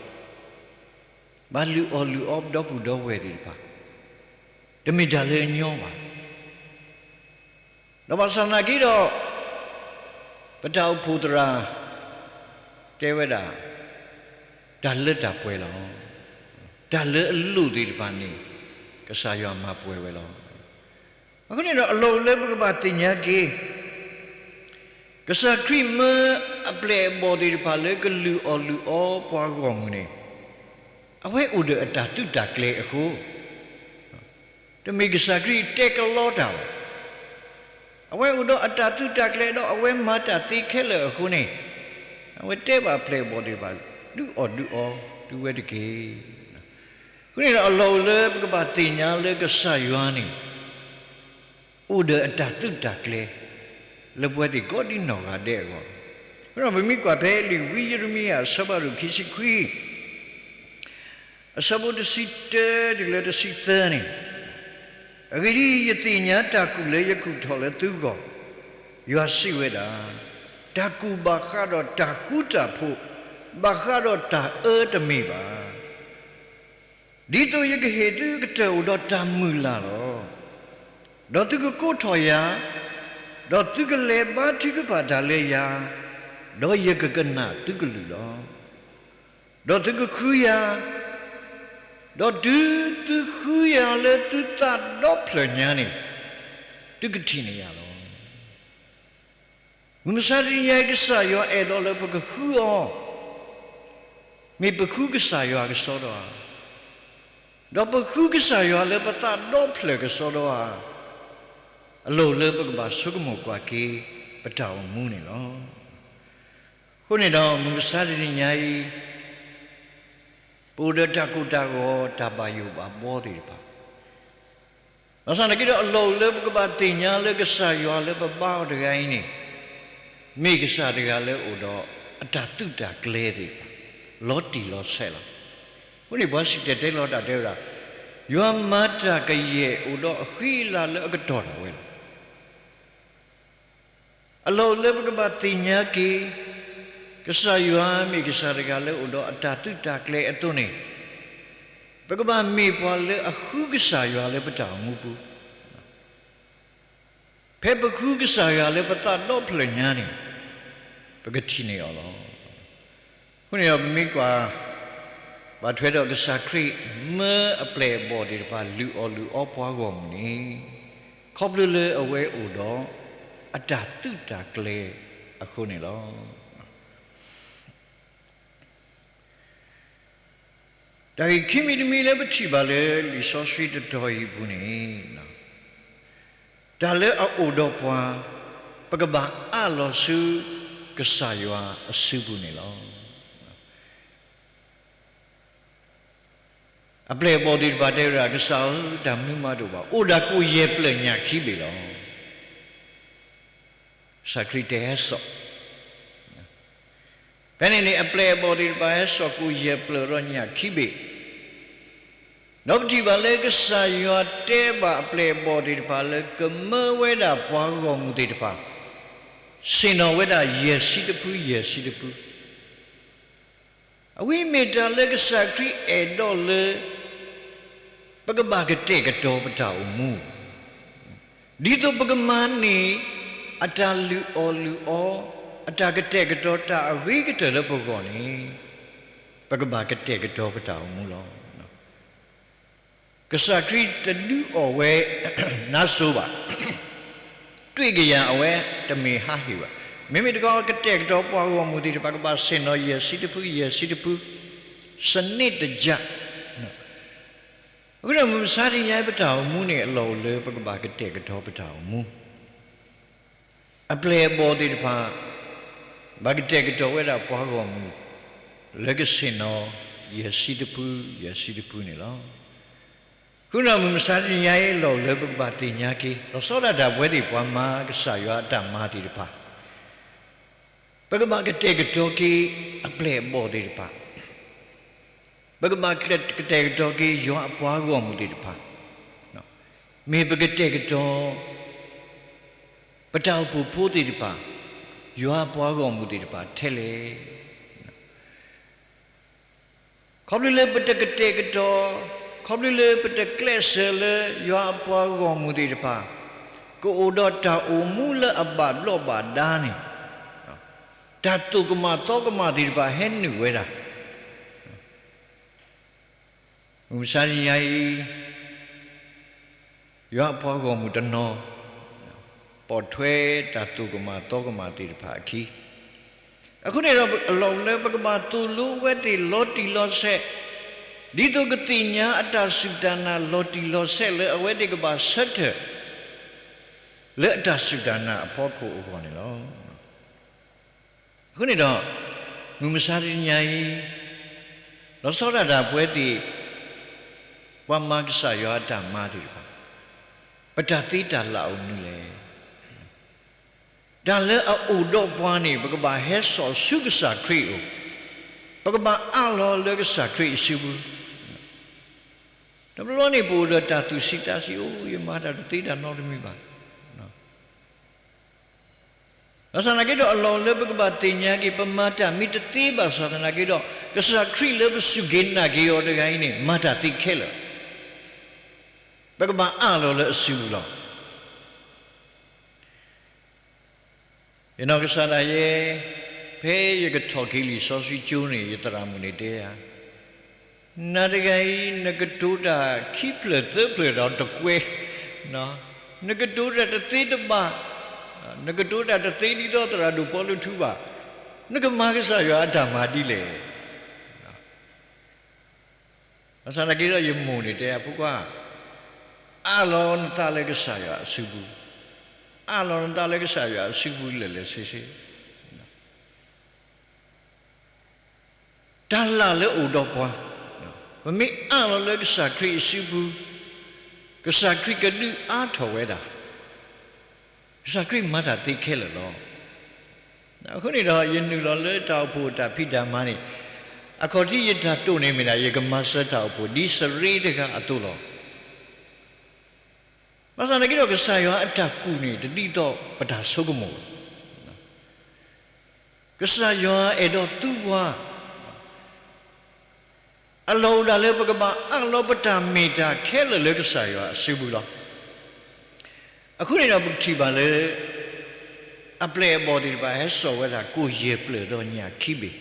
ဘၣ်လုၢ်အီၣ်လုၢ်အီဒီပုၢ်ဒီဝဲၢ်သ့ၣ်တဖၣ်, တမ့ၢ်တၢ်လၢအညီဘၣ်. ဒီးဘၣ်ဆၣ်သနာ်က့ဒီး ပတၢ်အိၣ်ဖှိၣ်သရၣ် တဲဝဲဒၣ်, တၢ်လၢတၢ်ပှဲၤလီၤ. တၢ်လၢအလိၣ်သ့ၣ်တဖၣ်န့ၣ် ကစၢ်ယွၤမၤပှဲၤဝဲလီၤ. အဃိန့ၣ်ဒီး အလီၢ်အိၣ်လၢပကဘၣ်သ့ၣ်ညါက့ၤ ကစၢ်ခရံာ်မၢအပျဲၢ်အဘီၣ်သ့ၣ်တဖၣ်လၢကလုၢ်အီၣ်လုၢ်အီပှၤဂီၢ်မုၢ်န့ၣ်, အဝဲအိၣ်ဒီးအတၢ်သုးတၢ်ကျဲၤအဃိ, တမ့ၢ်ကစၢ်ခရံာ်တဲကလီတၢ်ဘၣ်. အဝဲအိၣ်ဒီးအတၢ်သုးတၢ်ကျဲၤဒီး အဝဲမၤတၢ်သ့ခဲလၢာ်အဃိန့ၣ်, အဝဲတဲဘၣ်အပျဲၢ်အဘီၣ်သ့ၣ်တဖၣ်, ဒုးအီၣ်ဒုးအီသုဝဲတက့ၢ်. အဃိန့ၣ်ဒီး အလီၢ်အိၣ်လၢပကဘၣ်သ့ၣ်ညါလၢကစၢ်ယွၤန့ၣ် အိၣ်ဒီးအတၢ်သုးတၢ်ကျဲၤ လၢပဝဲသ့ၣ်ကိးဒ်နီၢ်ဂၤဒဲးအဂီၢ်, ဒီးပမ့ၢ်ကွၢ်ဖဲလံာ်ဝံယံးရမံယၤ အဆၢဖးဒိၣ်ခံဆံခွံ အဆၢဖိတဆံတၢတုၤလၢတဆံသၢန့ၣ်, အဂ့ၢ်ဒ်အံၤ, ယသ့ၣ်ညါတၢ်ကူၣ်လၢယကူၣ်ထီၣ်လၢသုဂီၢ်, ယွၤစံးဝဲဒၣ်, တၢ်ကူၣ်ဘၣ်ဃးဒီးတၢ်ဃူတၢ်ဖိး, ဘၣ်ဃးဒီးတၢ်အၢတမ့ၢ်ဘၣ်. ဒ်သိးယကဟ့ၣ်သုအကတၢၢ်အိၣ်ဒီးတၢ်မုၢ်လၢ်လီၤ. ဒီးသုကကိးထီၣ်ယၤ, ဒီးသုကလဲၤဘါထုကဖၣ်တၢ်လၢယၤ, ဒီးယကကနၣ်သုကလုၢ်လီၤ. ဒီးသုကဃုယၤ, ဒီးတုၤသုဃုယၤလၢသုသးဒီဖျၢၣ်ညါန့ၣ်, သုကထံၣ်န့ၢ်ယၤလီၤ. မုၢ်မဆါတနံၤညါအံၤ ကစၢ်ယွၤအဲၣ်ဒိးလၢပကဃုအီၤ, မ့ၢ်ပဃုကစၢ်ယွၤကစီဒီဧါ, ဒီးပဃုကစၢ်ယွၤလၢပသးဒီဖျၢၣ်ကစီဒီဧါ, အလီၢ်အိၣ်လၢပကဘၣ်ဆိကမိၣ်ကွၢ်က့ၤပတၢ်အိၣ်မူန့ၣ်လီၤ. အဃိန့ၣ်ဒီး မုၢ်မဆါတနံၤညါအံၤ ပအိၣ်ဒီးတၢ်ကိၢ်တၢ်ဂီၤ တၢ်ဘၣ်ယိၣ်ဘၣ်ဘှီသ့ၣ်တဖၣ်, ဘၣ်ဆၣ်သနာ်က့ဒီး အလီၢ်အိၣ်လၢပကဘၣ်သ့ၣ်ညါလၢကစၢ်ယွၤလၢပဘါအီၤတဂၤအံၤန့ၣ်, မ့ၢ်ကစၢ်တဂၤလၢအိၣ်ဒီးအတၢ်သုးတၢ်ကျဲၤသ့ၣ်တဖၣ် လီၤတံၢ်လီၤဆဲးလီၤ. အဃိန့ၣ် ပှၤစံၣ်တဲၤတဲလီၤတၢ်တဲဝဲဒၣ်, ယွၤမၤတၢ်ကယဲၢ်အိၣ်ဒီးအဃံအလၤလၢအကတီၢ်ဒၣ်ဝဲလီၤ. အလီၢ်အိၣ်လၢပကဘၣ်သ့ၣ်ညါက့ၤ ကစၢ်ယွၤမ့ၢ်ကစၢ်တဂၤလၢအိၣ်ဒီးအတၢ်သုးတၢ်ကျဲၤအသိးန့ၣ်, ပကဘၣ်မ့ၢ်ပှၤလၢအဃုကစၢ်ယွၤလၢပတၢ်အိၣ်မူပူၤ, ဖဲပဃုကစၢ်ယွၤလၢပသးဒီဖျၢၣ်ညါန့ၣ်, ပကထံၣ်န့ၢ်အီၤလီၤ. အဃိန့ၣ်ဒီး ပမ့ၢ်ကွၢ် ဘၣ်ထွဲဒီးကစၢ်ခရံာ် မၢအပျဲၢ်အဘီၣ်သ့ၣ်တဖၣ် လုၢ်အီၣ်လုၢ်အီပှၤဂီၢ်မုၢ်န့ၣ်, ခီဖျိလၢအဝဲအိၣ်ဒီးအတၢ်သုးတၢ်ကျဲၤအဃိန့ၣ်လီၤ. တၢ်ဂ့ၢ်ခံမံၤတမံၤလၢပထံၣ်ဘၣ်လၢလံာ်စီဆှံတတီၤအံၤအပူၤန့ၣ်, တၢ်လၢအအိၣ်ဒီးပှၤ ပကဘၣ်အးလီၤဆူကစၢ်ယွၤအစုပူၤန့ၣ်လီၤ. အပျဲၢ်အဘီၣ်သ့ၣ်တဖၣ်တဲဝဲဒၣ် ကစၢ်ဧၢ, တၢ်မနုၤမးတအိၣ်ဘၣ်, အိၣ်ဒၣ်ကိၣ်ယဲၢ်ပျၢၢ်ညၣ်ခံဘ့ၣ်လီၤ. ကစၢ်ခရံာ်တဲဟဲစိာ် ဖဲန့ၣ်န့ၣ် အပျဲၢ်အဘီၣ်သ့ၣ်တဖၣ်ဟဲစိာ်ကိၣ်ယဲၢ်ပျၢၢ်ဒီးညၣ်ခံဘ့ၣ်, ဒီးပထံၣ်ဘၣ်လၢကစၢ်ယွၤတဲဘၣ်အပျဲၢ်အဘီၣ်သ့ၣ်တဖၣ်လၢ ကမၢဝဲဒၣ်ပှၤဂီၢ်မုၢ်သ့ၣ်တဖၣ် ဆ့ၣ်နီၤဝဲဒၣ်ယဲၢ်ဆံတဖု ယဲၢ်ဆံတဖု, အဝဲမ့ၢ်တၢ်လၢကစၢ်ခရံာ်အဲၣ်ဒိးလၢ ပကဘၣ်ကတဲာ်ကတီၤပတၢ်အိၣ်မူ, ဒ်သိးပကမၤန့ၢ် အတၢ်လုၢ်အီၣ်လုၢ်အီ, အတၢ်ကတဲာ်ကတီၤတၢ်အဂ့ၤကတၢၢ်လၢပဂီၢ်န့ၣ်, ပကဘၣ်ကတဲာ်ကတီၤပတၢ်အိၣ်မူလီၤ. ကစၢ်ခရံာ်တဒုးအီၣ်ဝဲ နါစိၤဘၣ်, တွ့ၣ်ကယၤအဝဲတမ့ၢ်ဟးဟ့ၣ်ဘၣ်. မ့မ့ၢ်တခီ ကတဲာ်ကတီၤပှၤဂီၢ်မုၢ်သ့ၣ်တဖၣ် ကဘၣ်ဆ့ၣ်နီၤယဲၢ်ဆံတဖု ယဲၢ်ဆံတဖု, စနစ်တကျ အဃိဒီးမုၢ်မဆါတနံၤအံၤ ပတၢ်အိၣ်မူန့ၣ် အလီၢ်အိၣ်လၢပကဘၣ်ကတဲာ်ကတီၤပတၢ်အိၣ်မူ, အပျဲၢ်အဘီၣ်သ့ၣ်တဖၣ် ဘၣ်ကတဲာ်ကတီၤဝဲဒၣ်ပှၤဂီၢ်မုၢ် လၢကဆ့ၣ်နီၤ ယဲၢ်ဆံတဖု ယဲၢ်ဆံတဖုန့ၣ်လီၤ. အဃိဒီးမုၢ်မဆါတနံၤအံၤ အလီၢ်အိၣ်လၢပကဘၣ်သ့ၣ်ညါက့ၤ လီၤဆီဒၣ်တၢ်ပဝဲသ့ၣ်ပှၤမၤကစၢ်ယွၤအတၢ်မၤသ့ၣ်တဖၣ် ပကဘၣ်ကတဲာ်ကတီၤက့ၤအပျဲၢ်အဘီၣ်သ့ၣ်တဖၣ်, ပကဘၣ်ကတဲာ်ကတီၤက့ၤယွၤအပှၤဂီၢ်မုၢ်သ့ၣ်တဖၣ်, မ့ၢ်ပကတဲာ်ကတီၤ ပတၢ်အိၣ်ဖှိၣ်ဖိသ့ၣ်တဖၣ်, ယွၤအပှၤဂီၢ်မုၢ်သ့ၣ်တဖၣ်ထဲလဲၣ်. ခီဖျိလၢပတကတဲာ်ကတီၤ, ခီဖျိလၢပတကျဲးစၢးလၢယွၤအပှၤဂီၢ်မုၢ်သ့ၣ်တဖၣ် ကအိၣ်ဒီးတၢ်အိၣ်မူလၢအဘၣ်ဘျီးဘၣ်ဒါန့ၣ်, တၢ်သိၣ်ကမၣ်သီကမၣ်သ့ၣ်တဖၣ်ဟဲနုာ်ဝဲဒၣ် မုၢ်မဆါတနံၤအံၤ ယွၤအပှၤဂီၢ်မုၢ်တနီၤ ပိာ်ထွဲတၢ်သိၣ်ကမၣ်သီကမၣ်သ့ၣ်တဖၣ်အခံ, အဃိန့ၣ်ဒီး အလီၢ်လၢပကဘၣ်သိၣ်လိအဝဲသ့ၣ်လီၤတံၢ်လီၤဆဲး, ဒ်သိးကသ့ၣ်ညါအတၢ်စူၢ်တၢ်နာ်လီၤတံၢ်လီၤဆဲးလၢအဝဲသ့ၣ်ကဘၣ်ဆၢထၢၣ် လၢအတၢ်စူၢ်တၢ်နာ်အဖီခိၣ်အဂီၢ်န့ၣ်လီၤ. အဃိန့ၣ်ဒီး မုၢ်မဆါတနံၤအံၤ လီၤဆီဒၣ်တၢ်ပဝဲသ့ၣ် ပှၤမၤကစၢ်ယွၤအတၢ်မၤသ့ၣ်တဖၣ် ပတၢ်သ့တၢ်လၢ်အိၣ်မနုၤလဲၣ်. တၢ်လၢအအိၣ်ဒီးပှၤန့ၣ် ပကဘၣ်ဟဲစိာ်ဆူကစၢ်ခရံာ်အအိၣ်, ပကဘၣ်အးလီၤလၢကစၢ်ခရံာ်အစုပူၤ. တဘျီဘျီန့ၣ် ပအိၣ်ဒီးတၢ်သူၣ်ဆံးသးဆံး အိၣ် ယမၤတၢ်တသ့တၢ်နီတမံၤဘၣ်. ဘၣ်ဆၣ်သနာ်က့ဒီး အလီၢ်လၢပကဘၣ်သ့ၣ်ညါက့ၤ ပမၤတၢ်မ့ၢ်တသ့ဘၣ်ဆၣ်သနာ်က့ဒီး ကစၢ်ခရံာ်လၢပစူၢ်က့ၤနာ်က့ၤအီၤတဂၤအံၤန့ၣ် မၤတၢ်သ့ခဲလၢာ်, ပကဘၣ်အးလီၤလၢအစုပူၤလီၤ. ယနီၢ်ကစၢ်ဒၣ်ယဲ, ဖဲယကထီၣ်က့ၤလံာ်စီဆှံကၠိန့ၣ် ယသရၣ်မုၣ်န့ၣ်တဲယၤ, နၤတဂၤအံၤ နကတိၤတၢ်ခံဖျၢၣ်သၢဖျၢၣ်ဒီးတကွဲး, နကတိၤတၢ်တသ့တဘၣ်, နကတိၤတၢ်တသ့ဒ်သိးသရၣ်ဒိၣ်ပီလူးထူဘၣ်, နကမၤကစၢ်ယွၤအတၢ်မၤဒ်လဲၣ်. ဘၣ်ဆၣ်သနာ်က့ဒီး ယမိၢ်န့ၣ်တဲယၤ ဖိခွါ, အးလီၤနသးလၢကစၢ်ယွၤအစုပူၤ, အးလီၤနသးလၢကစၢ်ယွၤအစုပူၤလၢာ်လၢာ်ဆ့ဆ့. တၢ်လၢ်လၢအိၣ်ဒီးပှၤ, ပမ့ၢ်အးလီၤလၢကစၢ်ခရံာ်အစုပူၤ, ကစၢ်ခရံာ်ကဒုးအါထီၣ်ဝဲဒၣ်, ကစၢ်ခရံာ်မၤတၢ်သ့ခဲလၢာ်လီၤ. အဃိန့ၣ်ဒီး ယနုာ်လီၤလၢတၢ်အိၣ်ဖှိၣ်အတၢ်ဖံးတၢ်မၤန့ၣ်, အခီၣ်ထံးယတၢ်တိာ်န့ၣ်မ့ၢ်ဒၣ် ယကမၤစၢၤတၢ်အိၣ်ဖှိၣ် ဒ်စရ့တဂၤအသိးလီၤ. ဘၣ်ဆၣ်သနာ်က့ဒီး ကစၢ်ယွၤအတၢ်ကူၣ်န့ၣ် တဒ်သိးပတၢ်ဆိကမိၣ်ဘၣ်. ကစၢ်ယွၤအဲၣ်ဒိးသူပှၤ, အလီၢ်အိၣ်ဒၣ်လၢပကဘၣ်အးလီၤပတၢ်မ့ၢ်တၢ်ခဲလၢာ်လၢကစၢ်ယွၤအစုပူၤလီၤ. အဃိန့ၣ်ဒီး ပကထံၣ်ဘၣ်လၢ အပျဲၢ်အဘီၣ်သ့ၣ်တဖၣ် ဟဲစိာ်ဝဲဒၣ် ကိၣ်ယဲၢ်ပျၢၢ်ဒီးညၣ်ခံဘ့ၣ်,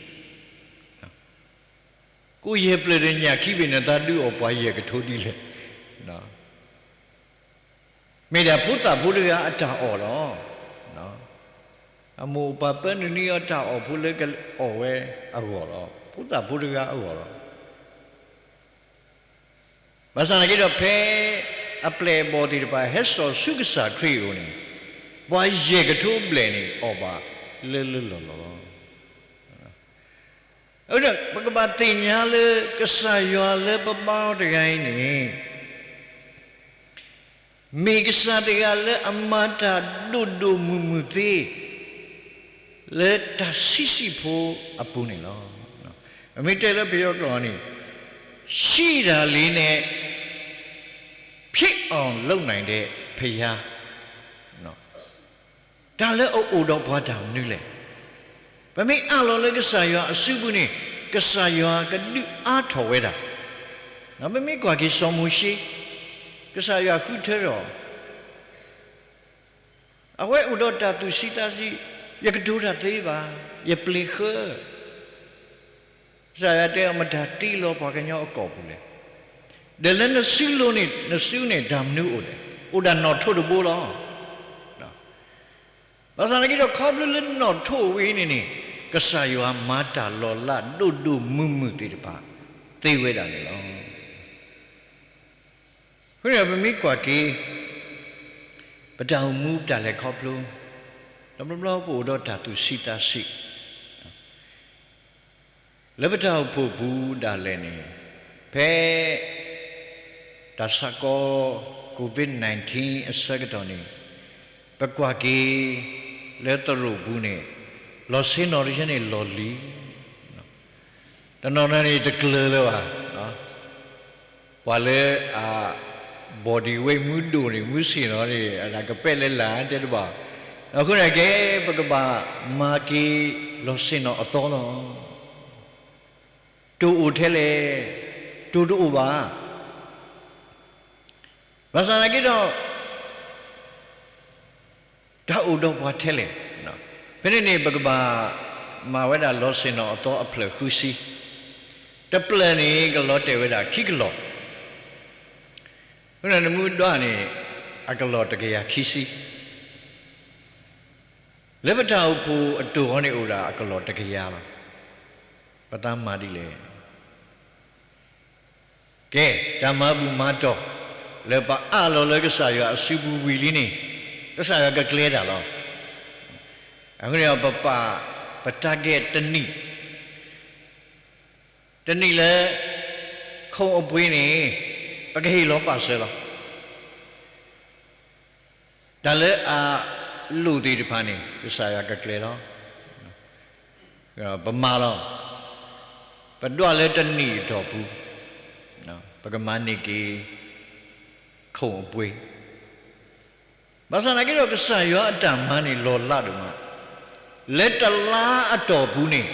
ကိၣ်ယဲၢ်ပျၢၢ်ဒီးညၣ်ခံဘ့ၣ်န့ၣ် သးဒုးအီၣ်ပှၤယဲၢ်ကထိဒ်လဲၣ်. မ့ၢ်ဒၣ်ဖိသၣ်ဖိတဂၤအတၢ်အီၣ်လီၤ. အမိၢ်အပၢ်ပၢနုၢ်နံၤအတၢ်အီၣ်ဖိလၢကအီၣ်ဝဲအဂီၢ်လီၤ. ဖိသၣ်ဖိတဂၤအဂီၢ်လီၤ. ဘၣ်ဆၣ်သနာ်က့ဒီး ဖဲအပျဲၢ်အဘီၣ်သ့ၣ်တဖၣ် ဟဲစိာ်ဆူကစၢ်ခရံာ်အအိၣ်န့ၣ်, ပှၤယဲၢ်ကထိဘျဲၣ်န့ၣ် အီၣ်ဘၣ်လၢလၢလီၢ်လီၢ်လီၤ. ပကဘၣ်သ့ၣ်ညါလၢကစၢ်ယွၤလၢပဘါအီၤတဂၤအံၤန့ၣ် မ့ၢ်ကစၢ်တဂၤလၢအမၤတၢ်ဒိၣ်ဒိၣ်မုၢ်မုၢ်သ့ လၢတၢ်ဆံးဆံးဖိအပူၤန့ၣ်လီၤ. မ့မ့ၢ်တဲလၢပယီၤကျိာ်န့ၣ် ရှိတာလေးနဲ့ ဖြစ်အောင်လုပ်နိုင်တဲ့ဘုရား တၢ်လၢအအိၣ်ဒီးပှၤတၢ်မနုၤလဲၣ်. ပမ့ၢ်အးလီၤလၢကစၢ်ယွၤအစုပူၤန့ၣ် ကစၢ်ယွၤကဒုးအါထီၣ်ဝဲဒၣ်. ပမ့ၢ်ကွၢ်က့ၤစီၤမိၤၡ့ ကစၢ်ယွၤဃုထၢထီၣ် အဝဲအိၣ်ဒီးတၢ်သူၣ်ဆံးသးဆံး, ယကတိၤတၢ်သ့ဘၣ်, ယပျ့ၤဃၢ, ကစၢ်ယွၤတဲအီၤ မတၤတ့လီၤပှၤကညီအကိာ်ပူၤလဲၣ်. ဒီးလၢနစုလိၤန့ၣ် နစုန့ၣ် တၢ်မနုၤအိၣ်လဲၣ်. အိၣ်ဒၣ်နီၣ်ထိးတဘိလီၤ. ဘၣ်ဆၣ်သနာ်က့ဒီး ခီဖျိလၢနီၣ်ထိးဝဲအံၤန့ၣ်န့ၣ် ကစၢ်ယွၤမၤတၢ်လီၤလးဒိၣ်ဒိၣ်မုၢ်မုၢ်သ့ၣ်တဖၣ် သ့ဝဲဒၣ်န့ၣ်လီၤ. အဃိန့ၣ်ဒီးပမ့ၢ်ကွၢ်က့ၤ ပတၢ်အိၣ်မူပတၢ်လဲၤခီဖျိ တဘျီဘျီပအိၣ်ဒီးတၢ်သူၣ်ဆံးသးဆံး လၢပတၢ်အိၣ်ဖှိၣ်ပူၤဒၣ်လဲာ်န့ၣ် ဖဲ တၢ်ဆၢကတီၢ် COVID nineteen အဆၢကတီၢ်န့ၣ် ပကွၢ်က့ၤ လၢသရိာ်ပူၤန့ၣ် လီၢ်ဆ့ၣ်နီၤတဆၢန့ၣ်လီၢ်လံၤ တနီၤနီၤန့ၣ် တကျၢၤလၢၤဘၣ်. ပှၤလၢအ body weight မူဒိၣ်န့ၣ် မူဆ့ၣ်နီၤန့ၣ် အကပဲၣ်လၢလာ်တဲတဘၣ်. အဃိန့ၣ်ကဲ ပကဘၣ်မၤက့ၤလီၢ်ဆ့ၣ်နီၤအသီလီၤ. တိၢ်အိၣ်ထဲလဲၣ်, တိၢ်တအိၣ်ဘၣ်. ဘၣ်ဆၣ်သနာ်က့ဒီး တၢ်အိၣ်ဒီးပှၤထဲလဲၣ်. ဖဲန့ၣ်န့ၣ် ပကဘၣ်မၤဝဲဒၣ်လီၢ်ဆ့ၣ်နီၤအသီအဖျၢၣ်ဃုဆံ, တဖျၢၣ်န့ၣ် ကလီၤတဲာ်ဝဲဒၣ်ခံကလီၢ်, အဃိန့ၣ် နမူဒါန့ၣ် အကလီၢ်တကယၤခံဆံ, လၢပတၢ်အိၣ်ဖှိၣ်အတိၢ်ဃီန့ၣ်အိၣ်ဒၣ်အကလီၢ်တကယၤလီၤ. ပသးမၤဒ်လဲၣ်. ကဲ, တၢ်မၤဘူၣ်မၤတီၢ် လၢပအးလီၤလၢကစၢ်ယွၤအစုပူၤဝံၤလံန့ၣ် ကစၢ်ယွၤကကျဲၤတၢ်လီၤ. အဃိန့ၣ်ဒီး ပပာ်ပ target တနံၣ်, တနံၣ်လၢ ခိၣ်အပှ့ၤန့ၣ် ပကဟ့ၣ်လီၤပာ်စၢၤလီၤ. တၢ်လၢအလိၣ်သ့ၣ်တဖၣ်န့ၣ် ကစၢ်ယွၤကကျဲၤလီၤ. ပမၤလီၤ. ပဒွးလၢတနံၣ်အတီၢ်ပူၤ ပကမၤန့ၢ်က့ၤ ခိၣ်အပှ့ၤ, ဘၣ်ဆၣ်သနာ်က့ဒီး ကစၢ်ယွၤအတၢ်မၤန့ၣ်လီၤလးဒိၣ်မး, လၢတလါအတီၢ်ပူၤန့ၣ်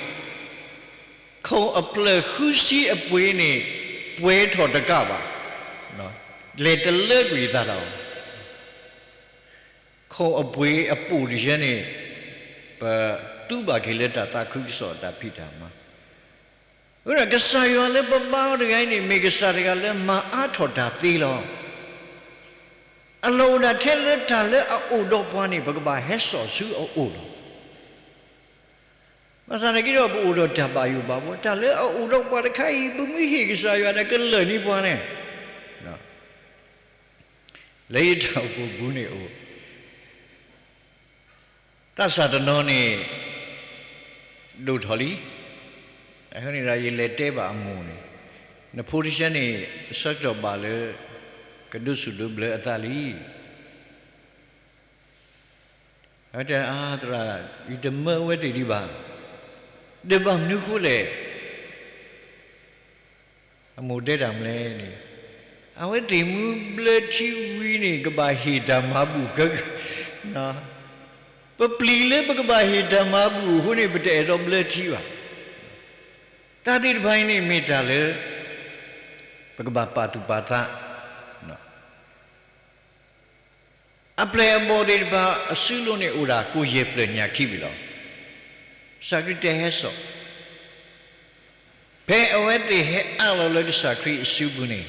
ခိၣ်အဖျၢၣ်ဃုဆံအပှ့ၤန့ၣ် ပှဲၤထီၣ်တကးဘၣ်, လဲၤတလၢကွံာ်အသးတၢ်အီၤ, ခိၣ်အပှ့ၤအပိၢ်တယဲန့ၣ် ပတူၢ်ဘၣ်က့ၤလၢတၢ်သးခုကစီၣ်အတၢ်ဖံးတၢ်မၤ အဃိဒီး ကစၢ်ယွၤလၢပဘါအီၤတဂၤအံၤန့ၣ် မ့ၢ်ကစၢ်တဂၤလၢမၤအါထီၣ်တၢ်သ့လီၤ. အလီၢ်အိၣ်ဒၣ်ထဲလၢတၢ်လၢအအိၣ်ဒီးပှၤန့ၣ် ပကဘၣ်ဟဲစိာ်ဆူအအိၣ်လီၤ. ဘၣ်ဆၣ်သနာ်က့ဒီး ပအိၣ်ဒီးတၢ်ဘၣ်ယိၣ်ဘၣ်ဘှီ, တၢ်လၢအအိၣ်ဒီးပှၤတခါအံၤ ပမ့ၢ်ဟ့ၣ်ကစၢ်ယွၤဒီး ကလၢာ်န့ၢ်ပှၤန့ၣ် လၢယတၢ်အိၣ်ဖှိၣ်ပူၤန့ၣ်အိၣ် သးစၢ်တနီၤန့ၣ် ဒိၣ်ထီၣ်လံ. အဃိန့ၣ်ဒီး ယလဲၤတဲဘၣ်အမိၢ်န့ၣ်, နဖိတဆၢန့ၣ် အဆၢကတီၢ်ဘၣ်လၢ ကဒိးဆူၣ်ဒိးဘျၢအသးလံ. အဝဲတဲ အါ သရၣ်, ယတမၢအဝဲသ့ၣ်ဒံးဘၣ်. ဒီးဘၣ်မနုၤဃိလဲၣ်. အမိၢ်တဲတၢ်မနုၤလဲၣ်န့ၣ်, အဝဲသ့ၣ်မူဘျၢထံဝံၤန့ၣ် ကဘၣ်ဟ့ၣ်တၢ်မၤဘူၣ်က, ပပျံၤလၢပကဘၣ်ဟ့ၣ်တၢ်မၤဘူၣ်အဃိန့ၣ် ပတအဲၣ်ဒိးဘျၢထံဘၣ်. တၢ်သ့ၣ်တဖၣ်အံၤန့ၣ်မ့ၢ်တၢ်လၢ ပကဘၣ်ပာ်သူၣ်ပာ်သး အပျဲၢ်အဘီၣ်သ့ၣ်တဖၣ်အစုလိၤန့ၣ်အိၣ်ဒၣ်ကိၣ်ယဲၢ်ဖျၢၣ်ညၣ်ခံဘ့ၣ်လီၤ. ကစၢ်ခရံာ်တဲဟဲစိာ်, ဖဲအဝဲသ့ၣ်ဟဲအးလီၤလၢကစၢ်ခရံာ်အစုပူၤန့ၣ်,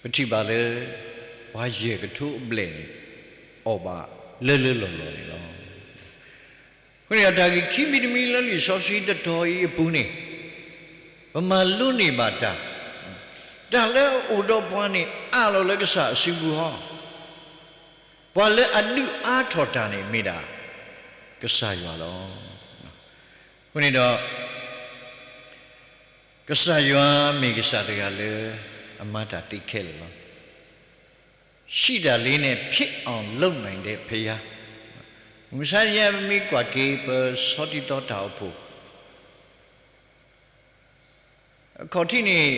ပထံၣ်ဘၣ်လၢ ပှၤယဲၢ်ကထိအဘျဲၣ်န့ၣ် အီၣ်ဘၣ်လၢလၢလီၢ်လီၢ်န့ၣ်လီၤ. အဃိန့ၣ်ဒီး တၢ်ဂ့ၢ်ခံမံၤတမံၤလၢလံာ်စီဆှံတတီၤအံၤအပူၤန့ၣ်, ပမၤလိန့ၢ်ဘၣ်တၢ်, တၢ်လၢအအိၣ်ဒီးပှၤန့ၣ် အးလီၤလၢကစၢ်အစုပူၤလီၤ. ပှၤလၢအဒုးအါထီၣ်တၢ်န့ၣ်မ့ၢ်ဒၣ် ကစၢ်ယွၤလီၤ. အဃိန့ၣ်ဒီး ကစၢ်ယွၤမ့ၢ်ကစၢ်တဂၤလၢ အမၤတၢ်သ့ခဲလၢာ်လီၤ. ရှိတာလေးနဲ့ ဖြစ်အောင်လုပ်နိုင်တဲ့ဘုရား. မုၢ်မဆါတနံၤညါ ပမ့ၢ်ကွၢ်က့ၤ ပဆီတံတီတၢ်အိၣ်ဖှိၣ် အခီၣ်ထံးန့ၣ်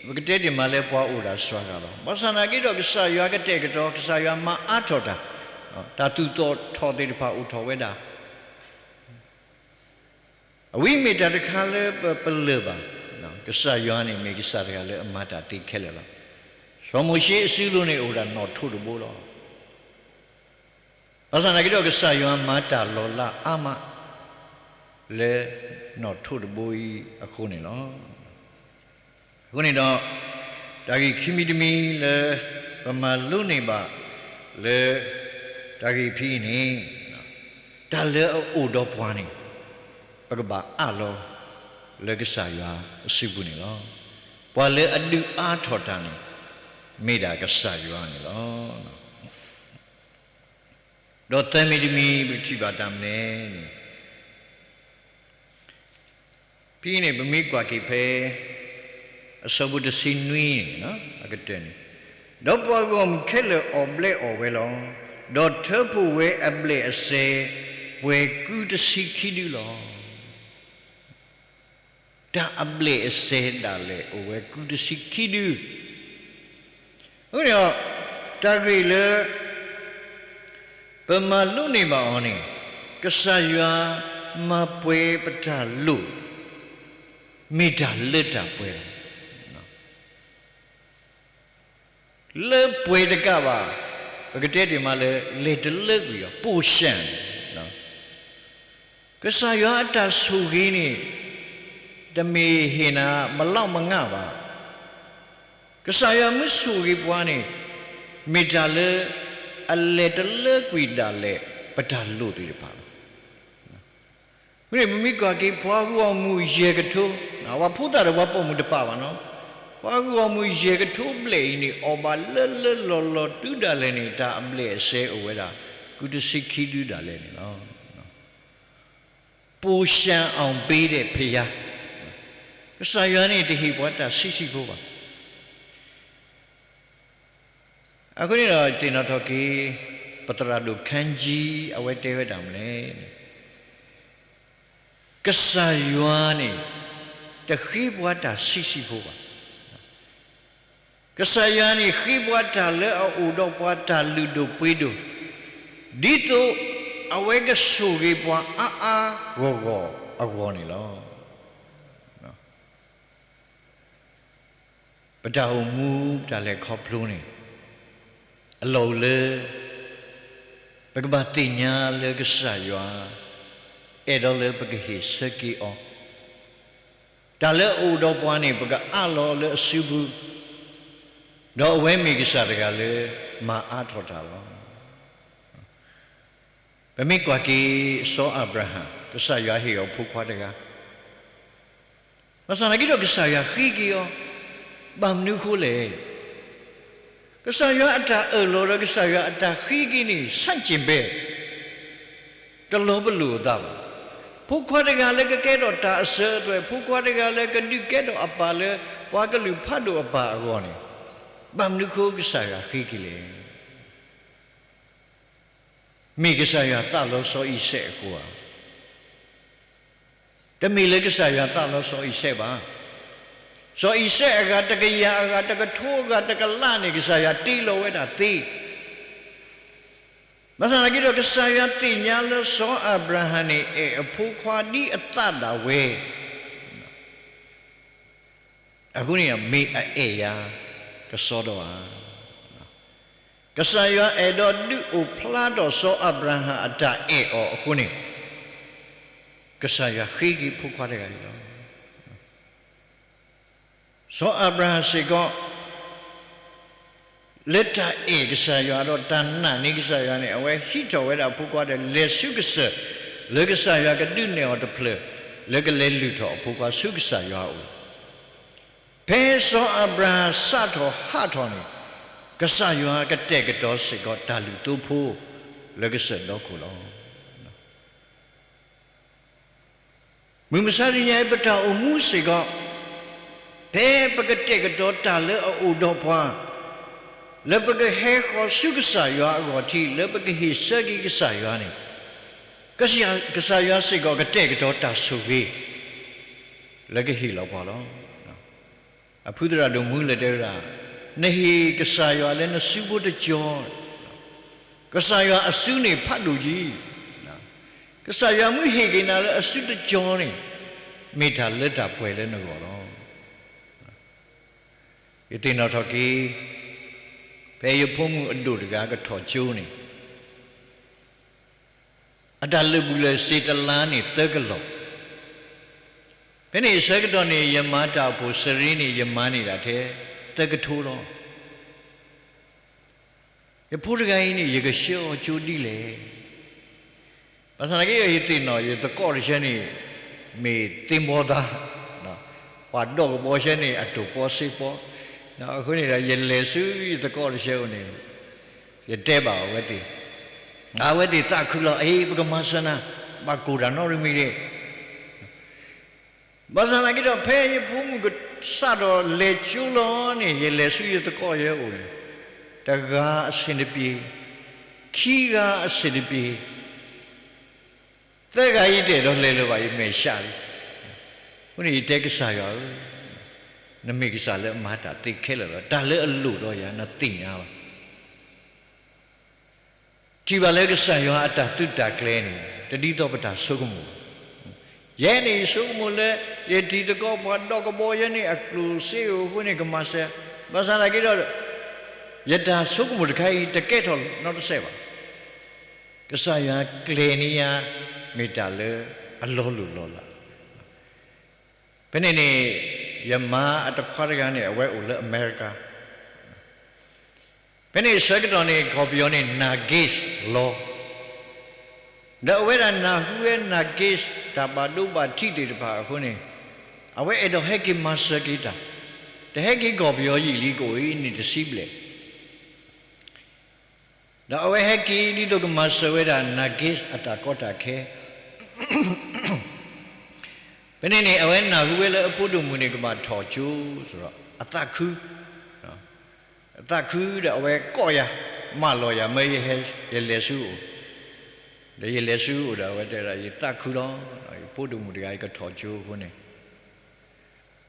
ပကတဲတ့ၢ်မးလၢပှၤအိၣ်ဒၣ်စှၤဂၤလီၤ. ဘၣ်ဆၣ်သနာ်က့ဒီး ကစၢ်ယွၤကတဲာ်ကတီၤ, ကစၢ်ယွၤမၤအါထီၣ်တၢ်, တၢ်သူၣ်ထီၣ်ထီသ့ၣ်တဖၣ်အိၣ်ထီၣ်ဝဲဒၣ် အဝဲမ့ၢ်တၢ်တခါလၢပပလၢၢ်ဘၣ်. ကစၢ်ယွၤန့ၣ်မ့ၢ်ကစၢ်တဂၤလၢအမၤတၢ်သ့ခဲလၢာ်လီၤ. စီၤမိၤၡ့အစုလိၤန့ၣ်အိၣ်ဒၣ်နီၣ်ထိးတဘိလီၤ. ဘၣ်ဆၣ်သနာ်က့ဒီး ကစၢ်ယွၤမၤတၢ်လီၤလးအါမး လၢနီၣ်ထိးတဘိအံၤအဃိန့ၣ်လီၤ. အဃိန့ၣ်ဒီး တၢ်ဂ့ၢ်ခံမံၤတမံၤလၢ ပမၤလိန့ၢ်ဘၣ်လၢ တၢ်ဂ့ၢ်ဖဲအံၤန့ၣ် တၢ်လၢအအိၣ်ဒီးပှၤန့ၣ် ပကဘၣ်အးလီၤ လၢကစၢ်ယွၤအစုပူၤန့ၣ်လီၤ. ပှၤလၢအဒုးအါထီၣ်တၢ်န့ၣ် မ့ၢ်ဒၣ်ကစၢ်ယွၤန့ၣ်လီၤ. ဒီးသၢမံၤတမံၤ ပကထံၣ်ဘၣ်တၢ်မနုၤလဲၣ်န့ၣ် ဖဲအံၤန့ၣ် ပမ့ၢ်ကွၢ်က့ၤဖဲ အဆၢဖိတဆံနွံန့ၣ် အကတၢၢ်န့ၣ်, ဒီးပှၤဂီၢ်မုၢ်ခဲလၢာ်အီၣ်ဘျဲးအီၣ်ဝဲလီၤ. ဒီးထၢဖှိၣ်ဝဲအဘျဲၣ်အစဲး ပှဲၤကုတဆံခံဒုလီၤ. တၢ်အဘျဲၣ်အစဲးဒၣ်လဲာ်အိၣ်ဝဲကုတဆံခံဒု. အဃိန့ၣ်ဒီး တၢ်ဂ့ၢ်လၢ ပမၤလိန့ၢ်ဘၣ်အီၤန့ၣ် ကစၢ်ယွၤမၤပှဲၤပတၢ်လိၣ် မ့ၢ်တၢ်လၢတၢ်ပှဲၤလီၤ. လၢပှဲၤတကးဘၣ်, ပကတဲတ့ၢ်မးလၢ လဲၤတလၢကွံာ်အီၤ ပိာ်ရှၢၣ်န့ၣ် ကစၢ်ယွၤအတၢ်ဆိၣ်ဂ့ၤန့ၣ် တမ့ၢ်ဟ့ၣ်နၤ မလောက်မငှဘၣ်. ကစၢ်ယွၤမ့ၢ်ဆိၣ်ဂ့ၤပှၤန့ၣ် မ့ၢ်တၢ်လၢ အလဲၤတလၢကွံာ်ဒၣ်လဲာ် ပတၢ်လိၣ်သ့ၣ်တဖၣ်လီၤ. မ့ၢ်ပမ့ၢ်ကွၢ်က့ၤ ပှၤဂီၢ်မုၢ်ယဲၢ်ကထိ, ပှၤဖိသၣ်ဒီးပှၤပိာ်မုၣ်တပာ်ဘၣ်နီၤ, ပှၤဂီၢ်မုၢ်ယဲၢ်ကထိဘျဲၣ်အံၤန့ၣ် အီၣ်ဘၣ်လၢလၢလီၢ်လီၢ်တုၤဒၣ်လဲာ်န့ၣ် တၢ်အဘျဲၣ်အစဲးအိၣ်ဝဲဒၣ် ကုတဆံခံဒုဒၣ်လဲာ်န့ၣ်လီၤ. ပိာ်ရှၢၣ်အီၤဘ့ဒဲးဖယါ, ကစၢ်ယွၤန့ၣ်တဟ့ၣ်ပှၤတၢ်ဆံးဆံးဖိဘၣ်. အဃိန့ၣ်ဒီး သ့ၣ်နီၣ်ထီၣ်က့ၤ ပသရၣ်ဒိၣ်ခါကံ အဝဲတဲဝဲဒၣ်မနုၤလဲၣ်န့ၣ်, ကစၢ်ယွၤန့ၣ် တဃ့ပှၤတၢ်ဆံးဆံးဖိဘၣ်. ကစၢ်ယွၤန့ၣ် ဃ့ပှၤတၢ်လၢအအိၣ်ဒီးပှၤတၢ်လုၢ်ဒိၣ်ပှ့ၤဒိၣ်, ဒ်သိးအဝဲကဆိၣ်ဂ့ၤပှၤအါအါဂီၢ်ဂီၢ်အဂီၢ်န့ၣ်လီၤ. ပတၢ်အိၣ်မူ ပတၢ်လဲၤခီဖျိန့ၣ် အလီၢ်အိၣ်လၢ ပကဘၣ်သ့ၣ်ညါလၢကစၢ်ယွၤ အဲၣ်ဒိးလၢပကဟ့ၣ်ဆၢက့ၤအီၤ, တၢ်လၢအအိၣ်ဒီးပှၤန့ၣ် ပကအးလီၤလၢအစုပူၤ, ဒီးအဝဲမ့ၢ်ကစၢ်တဂၤလၢ မၤအါထီၣ်တၢ်လီၤ. ပမ့ၢ်ကွၢ်က့ၤ စီၤအၤဘြၤဟၣ် ကစၢ်ယွၤဟ့ၣ်အီၤဖိခွါတဂၤ ဘၣ်ဆၣ်သနာ်က့ဒီး ကစၢ်ယွၤဃ့က့ၤအီၤ, ဘၣ်မနုၤအဃိလဲၣ်. ကစၢ်ယွၤအတၢ်အၢၣ်လီၤဒီး ကစၢ်ယွၤအတၢ်ဃ့က့ၤန့ၣ် ဆန့်ကျင်ဘက် တလီၤပလိာ်အသးဘၣ်. ဖိခွါတဂၤလၢကကဲထီၣ်တၢ်အစၢၤအသွဲၣ်, ဖိခွါတဂၤလၢကဒုးကဲထီၣ်အပၢ်လၢ ပှၤကလုာ်ဖးဒိၣ်အပၢ်အဂီၢ်န့ၣ်, ဘၣ်မနုၤအဃိကစၢ်ယွၤဃ့က့ၤလဲၣ်. မ့ၢ်ကစၢ်ယွၤသးလီစီၤအံၤစဲးအဃိဧါ. တမ့ၢ်လၢကစၢ်ယွၤသးလီစီၤအံၤစဲးဘၣ်. စီၤအံၤစဲးအဂၤ တကယၤအဂၤ တကထိအဂၤ တကလးန့ၣ် ကစၢ်ယွၤတ့လီၤဝဲဒၣ်သ့. ဘၣ်ဆၣ်သနာ်က့ဒီး ကစၢ်ယွၤသ့ၣ်ညါလၢစီၤအၤဘြၤဟၣ်န့ၣ် အဲၣ်အဖိခွါဒ်အသးဒၣ်ဝဲ အဃိန့ၣ် မ့ၢ်အအဲၣ်ယၤကစီဒီဧါ. ကစၢ်ယွၤအဲၣ်ဒိးဒုးအိၣ်ဖျါထီၣ်စီၤအၤဘြၤဟၣ်အတၢ်အဲၣ်အီၤအဃိန့ၣ်, ကစၢ်ယွၤဃ့က့ၤဖိခွါတဂၤန့ၣ်လီၤ. စီၤအၤဘြၤဟၣ်စ့ၢ်ကီး လၢတၢ်အဲၣ်ကစၢ်ယွၤဒီးတၢ်နာ်န့ၢ်ကစၢ်ယွၤန့ၣ် အဝဲဟံးထီၣ်ဝဲဒၣ်အဖိခွါဒီးလဲၤဆူကစၢၢ်, လၢကစၢ်ယွၤကဒုးနဲၣ်အီၤတဖျၢၣ်, လၢကလဲၤလုၢ်ထီၣ်အဖိခွါဆူကစၢ်ယွၤအအိၣ်. ဖဲစီၤအၤဘြၤဟၣ်စးထီၣ်ဟးထီၣ်န့ၣ်, ကစၢ်ယွၤကတဲာ်ကတီၤစ့ၢ်ကီးတၢ်လုၢ်သိဖိ လၢကစၢၢ်ဒီခိၣ်လီၤ. မုၢ်မဆါတနံၤအံၤ ပတၢ်အိၣ်မူစ့ၢ်ကီး ဖဲပကတဲာ်ကတီၤတၢ်လၢအအိၣ်ဒီးပှၤ, လၢပကဟဲဃီၤဆူကစၢ်ယွၤအဂီၢ်ထံး လၢပကဟ့ၣ်ဆၢက့ၤကစၢ်ယွၤန့ၣ်, ကစၢ်ယွၤစ့ၢ်ကီးကတဲာ်ကတီၤတၢ်ဆိၣ်ဂ့ၤ လၢကဟ့ၣ်လီၤပှၤလီၤ. အဖုသရၣ်ဒိၣ်မူလၢတဲဝဲဒၣ်, နဟ့ၣ်ကစၢ်ယွၤလၢနစုဖိတကၠီ, ကစၢ်ယွၤအစုန့ၣ်ဖးဒိၣ်ကံ, ကစၢ်ယွၤမ့ၢ်ဟ့ၣ်က့ၤနၤလၢအစုတကၠီန့ၣ်, မ့ၢ်တၢ်လၢတၢ်ပှဲၤလၢနဂီၢ်လီၤ. ယသ့ၣ်နီၣ်ထီၣ်က့ၤ, ဖဲယဖိမုၣ်အဒိၣ်တဂၤကထီၣ်ကၠိန့ၣ်, အတၢ်လုၢ်ဘူၣ်လၢာ်စ့တလါန့ၣ်သၢကလီၢ်, ဖဲန့ၣ်အဆၢကတီၢ်န့ၣ် ယမၤတၢ်အိၣ်ဖှိၣ်စရ့န့ၣ် ယမၤန့ၢ်ဒၣ်ထဲသၢကထိလီၤ. ယဖိတဂၤအံၤန့ၣ် ယကဆှၢအီၤကၠိဒ်လဲၣ်. ဘၣ်ဆၣ်သနာ်က့ ယသ့ၣ်နီၣ် ယသကိးတဆၢန့ၣ် မ့ၢ်သ့ၣ်ဘီသး, ပှၤဒီးကဘီဆၢန့ၣ် အတိၢ်ပီစ့ပီ, အဃိန့ၣ်ဒီး ယလဲၤဆူယသကိးတဆၢအအိၣ်န့ၣ်, ယတဲဘၣ်အဝဲသ့ၣ်, အဝဲသ့ၣ်သးခုလီၤ, အ့ ပကမၤစၢၤနၤ, ဘၣ်ကိၢ်တၢ်နီတမံၤဒံး ဘၣ်ဆၣ်သနာ်က့ဒီး ဖဲယဖိမုၣ်ကစးထီၣ်လဲၤကၠိလီၤန့ၣ် ယလဲၤဆူယသကိးယဲအိၣ်န့ၣ်, တဂၤအဆင်တပြေ, ခံဂၤအဆင်တပြေ, သၢဂၤအံၤတအဲၣ်ဒိးလဲၤလၢၤဘၣ် ယမဲာ်ဆှးလံ. အဃိန့ၣ် ယတဲကစၢ်ယွၤဧၢ, နမ့ၢ်ကစၢ်လၢအမၤတၢ်သ့ခဲလၢာ်လီၤ. တၢ်လၢအလိၣ်ဒီးယၤ နသ့ၣ်ညါလီၤ. ထံၣ်ဘၣ်လၢကစၢ်ယွၤအတၢ်သုးတၢ်ကျဲၤန့ၣ် တဒ်သိးပတၢ်ဆိကမိၣ်ဘၣ်. ယဲန့ၣ်ယဆိကမိၣ်လၢ ယတံၤသကိးပှၤဒီးကဘီယဲန့ၣ် အကျိၣ်စ့အိၣ်အဃိန့ၣ် ကမၤစၢၤ, ဘၣ်ဆၣ်သနာ်က့ဒီး ယတၢ်ဆိကမိၣ်တခါအံၤ တကဲထီၣ်နီတစဲးဘၣ်. ကစၢ်ယွၤကျဲၤန့ၢ်ယၤ မ့ၢ်တၢ်လၢအလီၤလိၢ်လီၤလး. ဖဲန့ၣ်န့ၣ် ယမါအတခွါတဂၤန့ၣ် အဝဲအိၣ်လၢအမဲရကၤ ဖဲန့ၣ်အဆၢကတီၢ်န့ၣ် ကီၢ်ပယီၤန့ၣ် နာ်က့းလီၤ. ဒီးအဝဲဒၣ်နၢ်ဟူဝဲနာ်က့း တၢ်ဘၣ်ဒိဘၣ်ထံးသ့ၣ်တဖၣ်အဃိန့ၣ်, အဝဲအဲၣ်ဒိးဟဲက့ၤမၤစၢၤက့ၤတၢ်, တဟဲက့ၤကီၢ်ပယီၤယံာ်လံ ကအိၣ်အံၤနံၣ်တဆံဘျဲၣ် ဒီးအဝဲဟဲက့ၤဒ်သိးကမၤစၢၤဝဲဒၣ် နာ်က့းအတၢ်ကီတၢ်ခဲ ဖဲန့ၣ်န့ၣ် အဝဲနၢ်ဟူဝဲလၢအဖိဒိၣ်မုၣ်န့ၣ် ကဘၣ်ထီၣ်ကၠိ, ဆိုတော့ အသးခု, အသးခုဒီးအဝဲကိးယၤ, မၢလီၤယၤ မၢယဟဲ, ယလဲၤဆူအအိၣ်, ဒီးယလဲၤဆူအအိၣ်ဒီး အဝဲတဲဒၣ် ယသးခုလီၤ, ယဖိဒိၣ်မုၣ်တဂၤအံၤကထီၣ်ကၠိအဃိန့ၣ်,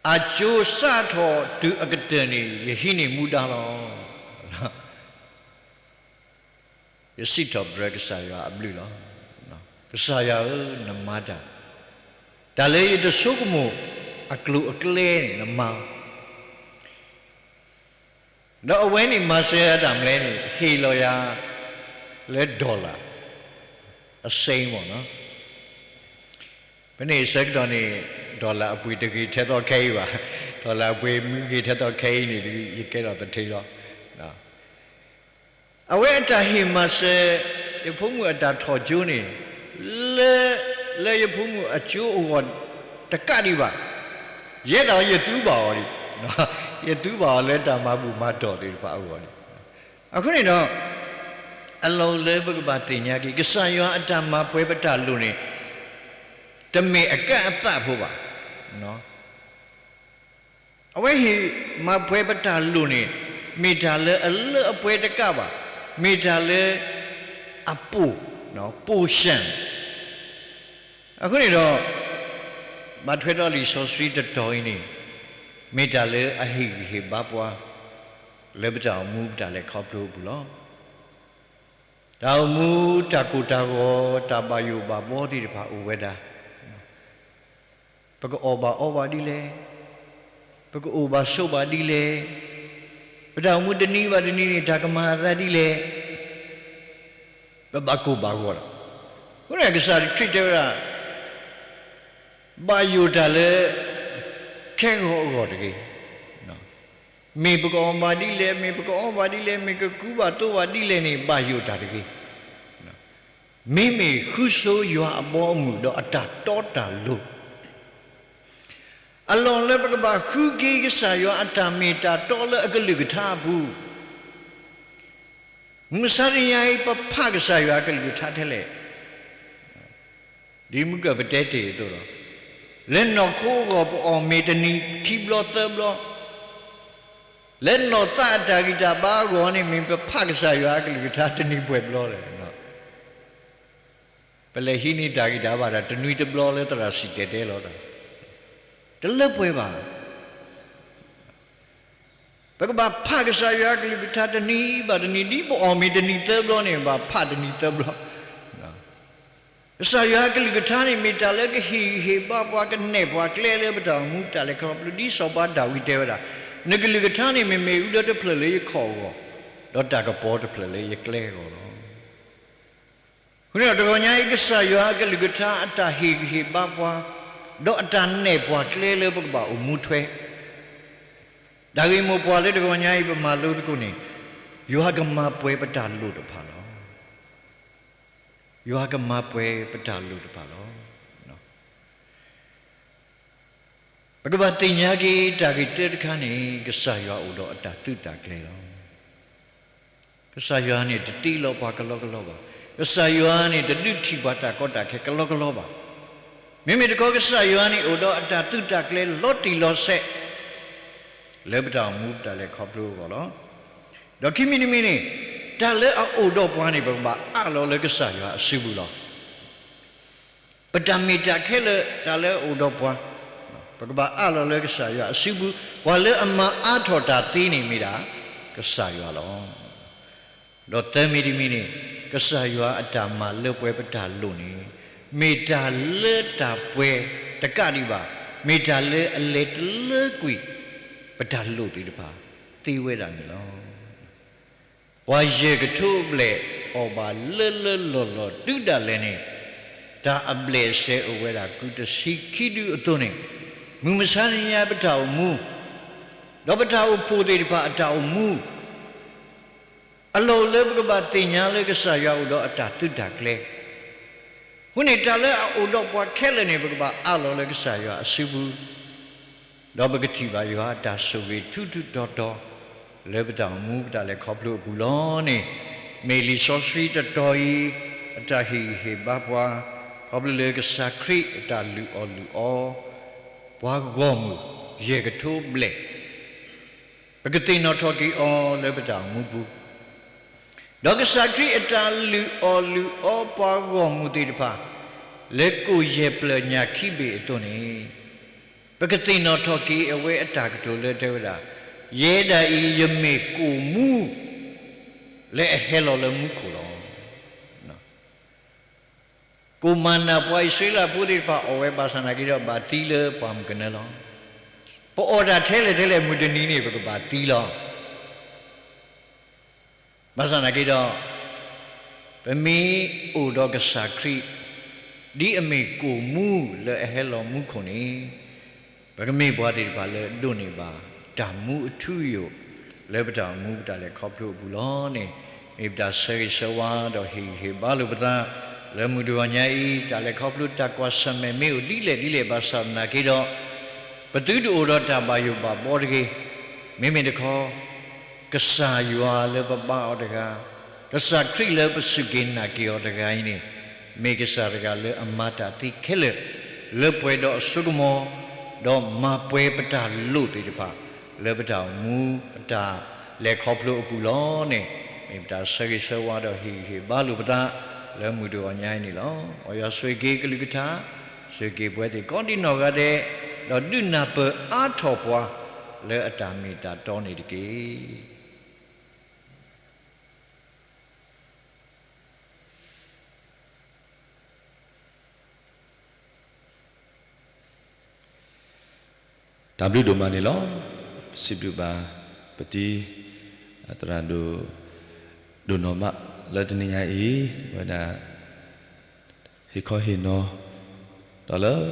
အကၠိစးထီၣ်တုၤအကတၢၢ်န့ၣ် ယဟံးန့ၢ်မူဒါလီၤ. ယစံးထီၣ်ပတြၢၤကစၢ်ယွၤအဘျုးလီၤ. ကစၢ်ယွၤဧၢ, နမၤတၢ်, တၢ်လၢယတဆိကမိၣ်အကျိၤအကျဲန့ၣ် နမၤလီၤ. ဒီးအဝဲန့ၣ်မၤစၢၤယၤတၢ်မနုၤလဲၣ်န့ၣ် ဟ့ၣ်လီၤယၤလၢ dollar အစိမ်းမ့ၢ်နီၤ. ဖဲန့ၣ်အဆၢကတီၢ်န့ၣ် dollar အပှ့ၤတဂ့ၤထဲသိးခဲအံၤဘၣ်. dollar အပှ့ၤမ့ၢ်ဂ့ၤထဲသိးခဲအံၤန့ၣ် ယကဲထီၣ်သထ့လီၤ. အဝဲအတၢ်ဟ့ၣ်မၤစၢၤ ယဖိမုၣ်အတၢ်ထီၣ်ကၠိန့ၣ် လၢ လၢယဖိမုၣ်အကၠိအဂီၢ်တကးဒံးဘၣ်, ယဲဒၣ်ယသူဘၣ်အီၤဒံး, ယသူဘၣ်အီၤလၢတၢ်မၤဘူၣ်မၤတီၢ်သ့ၣ်တဖၣ်အဂီၢ်န့ၣ်. အဃိန့ၣ်ဒီး အလီၢ်လၢပကဘၣ်သ့ၣ်ညါက့ၤ ကစၢ်ယွၤအတၢ်မၤပှဲၤပတၢ်လိၣ်န့ၣ် တမ့ၢ်အကန့်အသတ်ဖိဘၣ်. အဝဲဟ့ၣ်မၤပှဲၤပတၢ်လိၣ်န့ၣ် မ့ၢ်တၢ်လၢအလၢအပှဲၤတကးဘၣ်, မ့ၢ်တၢ်လၢအပိၢ်, ပိၢ်ရှၢၣ်. အဃိန့ၣ်ဒီး ဘၣ်ထွဲဒီးလံာ်စီဆှံတတီၤအံၤန့ၣ် မ့ၢ်တၢ်လၢအဟ့ၣ်ဂံၢ်ဟ့ၣ်ဘါပှၤ လၢပတၢ်အိၣ်မူပတၢ်လဲၤခီဖျိအပူၤလီၤ. တၢ်အိၣ်မူတၢ်ကိၢ်တၢ်ဂီၤ တၢ်ဘၣ်ယိၣ်ဘၣ်ဘှီသ့ၣ်တဖၣ်အိၣ်ဝဲဒၣ်, ပကအီၣ်ဘၣ်အီဘၣ်ဒ်လဲၣ်, ပကအိၣ်ဘၣ်ဆိးဘၣ်ဒ်လဲၣ်, ပတၢ်အိၣ်မူတနံၤဘၣ်တနံၤန့ၣ် တၢ်ကမၤအသးဒ်လဲၣ်, ပဘၣ်ကိၢ်ဘၣ်ဂီၤဒီး, အဃိန့ၣ်ကစၢ်ခရံာ်တဲဝဲဒၣ် ဘၣ်ယိၣ်တၢ်လၢ ခဲဂီၤအဂီၢ်တဂ့ၤ. မ့ၢ်ပကအီၣ်ဘၣ်ဒ်လဲၣ်, မ့ၢ်ပကအီဘၣ်ဒ်လဲၣ်, မ့ၢ်ကကူဘၣ်သိးဘၣ်ဒ်လဲၣ်န့ၣ် ဘၣ်ယိၣ်တၢ်တဂ့ၤ. မ့မ့ၢ်ဃုဆိယွၤအဘီအမုၢ်ဒီးအတၢ်တီတၢ်လိၤ, အလီၢ်လၢပကဘၣ်ဃုက့ၤကစၢ်ယွၤအတၢ်မ့ၢ်တၢ်တီလၢအကလုၢ်ကထါအပူၤ, မုၢ်ဆါတနံၤအံၤ ပဖးကစၢ်ယွၤအကလုၢ်ကထါထဲလဲၣ်. ဒ်မုၢ်ကၢၢ်ပတဲတ့ၢ်အသိးလီၤ. လၢနီၢ်ခိအဂီၢ် ပအီၣ်မ့ၤတနံၤခံဘျီသၢဘျီ, လၢနီၢ်သးအတၢ်ဂံၢ်တၢ်ဘါအဂီၢ်န့ၣ် မ့ၢ်ပဖးကစၢ်ယွၤအကလုၢ်ကထါတနံၤပှဲၤဘျီလဲၣ်. ပလဲၤဟံးန့ၢ်တၢ်ဂံၢ်တၢ်ဘါဒၣ် တနွံတဘျီလၢသရၣ်စံၣ်တဲၤတဲလီၤတၢ်, တလၢပှဲၤဘၣ်. ပကဘၣ်ဖးကစၢ်ယွၤအကလုၢ်ကထါတနံၤဘၣ်တနံၤ, ဒ်ပအီၣ်မ့ၤတနံၤသၢဘျီန့ၣ် ဘၣ်ဖးတနံၤသၢဘျီ. ကစၢ်ယွၤအကလုၢ်ကထါန့ၣ် မ့ၢ်တၢ်လၢကဟ့ၣ်ဂံၢ်ဟ့ၣ်ဘါပှၤ ကနဲၣ်ပှၤကျဲလၢပတၢ်အိၣ်မူ တၢ်လဲၤခီဖျိ ဒ်စီၤပၤဒၤဝံးတဲဝဲဒၣ်, နကလုၢ်ကထါန့ၣ် မ့ၢ်မ့ၣ်အူဒၢတဖျၢၣ်လၢယခီၣ်အဂီၢ်, ဒီးတၢ်ကပီၤတဖျၢၣ်လၢယကျဲအဂီၢ်လီၤ. အဃိန့ၣ်ဒီးတဂီၤညါအံၤ ကစၢ်ယွၤအကလုၢ်ကထါအတၢ်ဟ့ၣ်ဂံၢ်ဟ့ၣ်ဘါပှၤ, ဒီးအတၢ်နဲၣ်ပှၤကျဲလၢပကဘၣ်အိၣ်မူထွဲ တၢ်ဂ့ၢ်မိၢ်ပှၢ်လၢတဂီၤညါအံၤ ပမၤလိသကိးန့ၣ်, ယွၤကမၤပှဲၤပတၢ်လိၣ်တဖၣ်လီၤ. ယွၤကမၤပှဲၤပတၢ်လိၣ်တဖၣ်လီၤ. ပကဘၣ်သ့ၣ်ညါက့ၤတၢ်ဂ့ၢ်တၢတခါန့ၣ် ကစၢ်ယွၤအိၣ်ဒီးအတၢ်သုးတၢ်ကျဲၤလီၤ. ကစၢ်ယွၤန့ၣ် တတ့လီၤပှၤကလီကလီဘၣ်. ကစၢ်ယွၤန့ၣ် တဒုးထံၣ်ပှၤတၢ်ကီတၢ်ခဲကလီကလီဘၣ်. မ့မ့ၢ်တခီ ကစၢ်ယွၤန့ၣ် အိၣ်ဒီးအတၢ်သုးတၢ်ကျဲၤလီၤတံၢ်လီၤဆဲး လၢပတၢ်အိၣ်မူပတၢ်လဲၤခီဖျိအဂီၢ်လီၤ. ဒီးခံမံၤတမံၤန့ၣ်, တၢ်လၢအအိၣ်ဒီးပှၤန့ၣ် ပကဘၣ်အးလီၤလၢကစၢ်ယွၤအစုပူၤလီၤ. ပတၢ်မ့ၢ်တၢ်ခဲလၢာ်တၢ်လၢအအိၣ်ဒီးပှၤ, ပကဘၣ်အးလီၤလၢကစၢ်ယွၤအစုပူၤ, ပှၤလၢအမၤအါထီၣ်တၢ်သ့န့ၣ်မ့ၢ်ဒၣ် ကစၢ်ယွၤလီၤ. ဒီးသၢမံၤတမံၤန့ၣ်, ကစၢ်ယွၤအတၢ်မၤလၢပှဲၤပတၢ်လိၣ်န့ၣ်, မ့ၢ်တၢ်လၢတၢ်ပှဲၤတကးဒံးဘၣ်, မ့ၢ်တၢ်လၢအလဲၤတလၢကွံာ် ပတၢ်လိၣ်သ့ၣ်တဖၣ် သ့ဝဲဒၣ်န့ၣ်လီၤ. ပှၤယဲၢ်ကထိအဘျဲၣ်အီၣ်ဘၣ်လၢလၢလီၢ်လီၢ်တုၤဒၣ်လဲာ်န့ၣ်, တၢ်အဘျဲၣ်အစဲအိၣ်ဝဲဒၣ်ကုတဆံခံဒုအသိးန့ၣ်, မုၢ်မဆါတနံၤညါပတၢ်အိၣ်မူ ဒီးပတၢ်အိၣ်ဖှိၣ်သ့ၣ်တဖၣ်အတၢ်အိၣ်မူ အလီၢ်အိၣ်လၢပကဘၣ်သ့ၣ်ညါလၢကစၢ်ယွၤအိၣ်ဒီးအတၢ်သုးတၢ်ကျဲၤ, အဃိန့ၣ် တၢ်လၢအအိၣ်ဒီးပှၤခဲလၢာ်န့ၣ် ပကဘၣ်အးလီၤလၢကစၢ်ယွၤအစုပူၤ, ဒီးပကထံၣ်ဘၣ်ယွၤအတၢ်ဆိၣ်ဂ့ၤထူထူတီတီ လၢပတၢ်အိၣ်မူပတၢ်လဲၤခီဖျိအပူၤလီၤန့ၣ်, မ့ၢ်လံာ်စီဆှံတတီၤအံၤ အတၢ်ဟ့ၣ်ဂံၢ်ဟ့ၣ်ဘါပှၤ ခီဖျိလၢကစၢ်ခရံာ်အတၢ်လုၢ်အီၣ်လုၢ်အီ ပှၤဂီၢ်မုၢ်ယဲၢ်ကထိဘျဲၣ် ပကသ့ၣ်နီၣ်ထီၣ်က့ၤအီၤလၢပတၢ်အိၣ်မူပူၤ, ဒီးကစၢ်ခရံာ်အတၢ်လုၢ်အီၣ်လုၢ်အီပှၤဂီၢ်မုၢ်သ့ၣ်တဖၣ် လၢကိၣ်ယဲၢ်ပျၢၤညၣ်ခံဘ့ၣ်အသိးန့ၣ်, ပကသ့ၣ်နီၣ်ထီၣ်က့ၤအဝဲအတၢ်ကတိၤလၢတဲဝဲဒၣ်, ယဲဒၣ်အံၤယမ့ၢ်ကိၣ်မူ လၢအဟဲလီၤလၢမူခိၣ်လီၤ. ကိၣ်မၤနၢ်ပှၤအံၣ်စရ့လးဖိသ့ၣ်တဖၣ်အီၣ်ဝဲဘၣ်ဆၣ်နာ်က့ဒီးဘၣ်သံလၢပှၢ်မုၢ်ကနၢလီၤ. ပအီၣ်တၢ်ထဲလဲၣ်ထဲလဲၣ်မုၢ်တနံၤန့ၣ် ပကဘၣ်သံလီၤ. ဘၣ်ဆၣ်နာ်က့ဒီး, ပမ့ၢ်အိၣ်ဒီးကစၢ်ခရံာ် ဒ်အမ့ၢ်ကိၣ်မူလၢအဟဲလီၤမူခိၣ်န့ၣ်, ပကမ့ၢ်ပှၤသ့ၣ်တဖၣ်လၢအဒိးန့ၢ်ဘၣ်တၢ်မူအထူအယိာ် လၢပတၢ်အိၣ်မူပတၢ်လဲၤခီဖျိအပူၤလီၤန့ၣ်, မ့ၢ်ပတၢ်ဆၢဂ့ၤဆၢဝါဒီးဟ့ၣ်ဂံၢ်ဟ့ၣ်ဘါလိာ်ပသး, လၢမုၢ်တဂီၤညါအံၤ တၢ်လဲၤခီဖျိတၢ်ကွၢ်ဆၢၣ်မဲာ်မ့ၢ်အိၣ်ဒ်လဲၣ်ဒ်လဲၣ်ဘၣ်ဆၣ်နာ်က့ဒီး, ပသုတအိၣ်ဒီးတၢ်ဘၣ်ယိၣ်ဘၣ်ဘီတဂ့ၤ. မ့မ့ၢ်တခီ ကစၢ်ယွၤလၢပဘါအီၤတဂၤ, ကစၢ်ခရံာ်လၢပစူၢ်က့ၤနာ်က့ၤအီၤတဂၤအံၤန့ၣ်, မ့ၢ်ကစၢ်တဂၤလၢအမၤတၢ်သ့ခဲလၢာ်, လၢပှဲၤဒီးအစိကမီၤ, ဒီးမၤပှဲၤပတၢ်လိၣ်သ့ၣ်တဖၣ်, လၢပတၢ်အိၣ်မူအတၢ်လဲၤခီဖျိအပူၤလီၤန့ၣ်, မ့ၢ်ပတၢ်ဆၢဂ့ၤဆၢဝါဒီးဟ့ၣ်ဂံၢ်ဟ့ၣ်ဘါလိာ်ပသး, လၢမုၢ်တဂီၤညါအံၤန့ၣ်လီၤ. မ်ယွၤဆိၣ်ဂ့ၤက့ၤကလုၢ်ကထါ, ဆိၣ်ဂ့ၤက့ၤပဝဲသ့ၣ်ကိးဒံနီၢ်ဂၤဒဲး, ဒီးဒုးနၢ်ပၢၢ်အါထီၣ်ပှၤ လၢအတၢ်မ့ၢ်တၢ်တီန့ၣ်တက့ၢ်. တၢ်ဘျုးဒိၣ်မးန့ၣ်လီၤ. စံးဘျုးဘၣ်ပတံၤ သရၣ်ဒိၣ် ဒိၣ်နီၢ်မး လၢတနံၤညါအံၤ ဝဲဒၣ် ဟ့ၣ်ခီဟ့ၣ်နီၤ ဒီးလၢ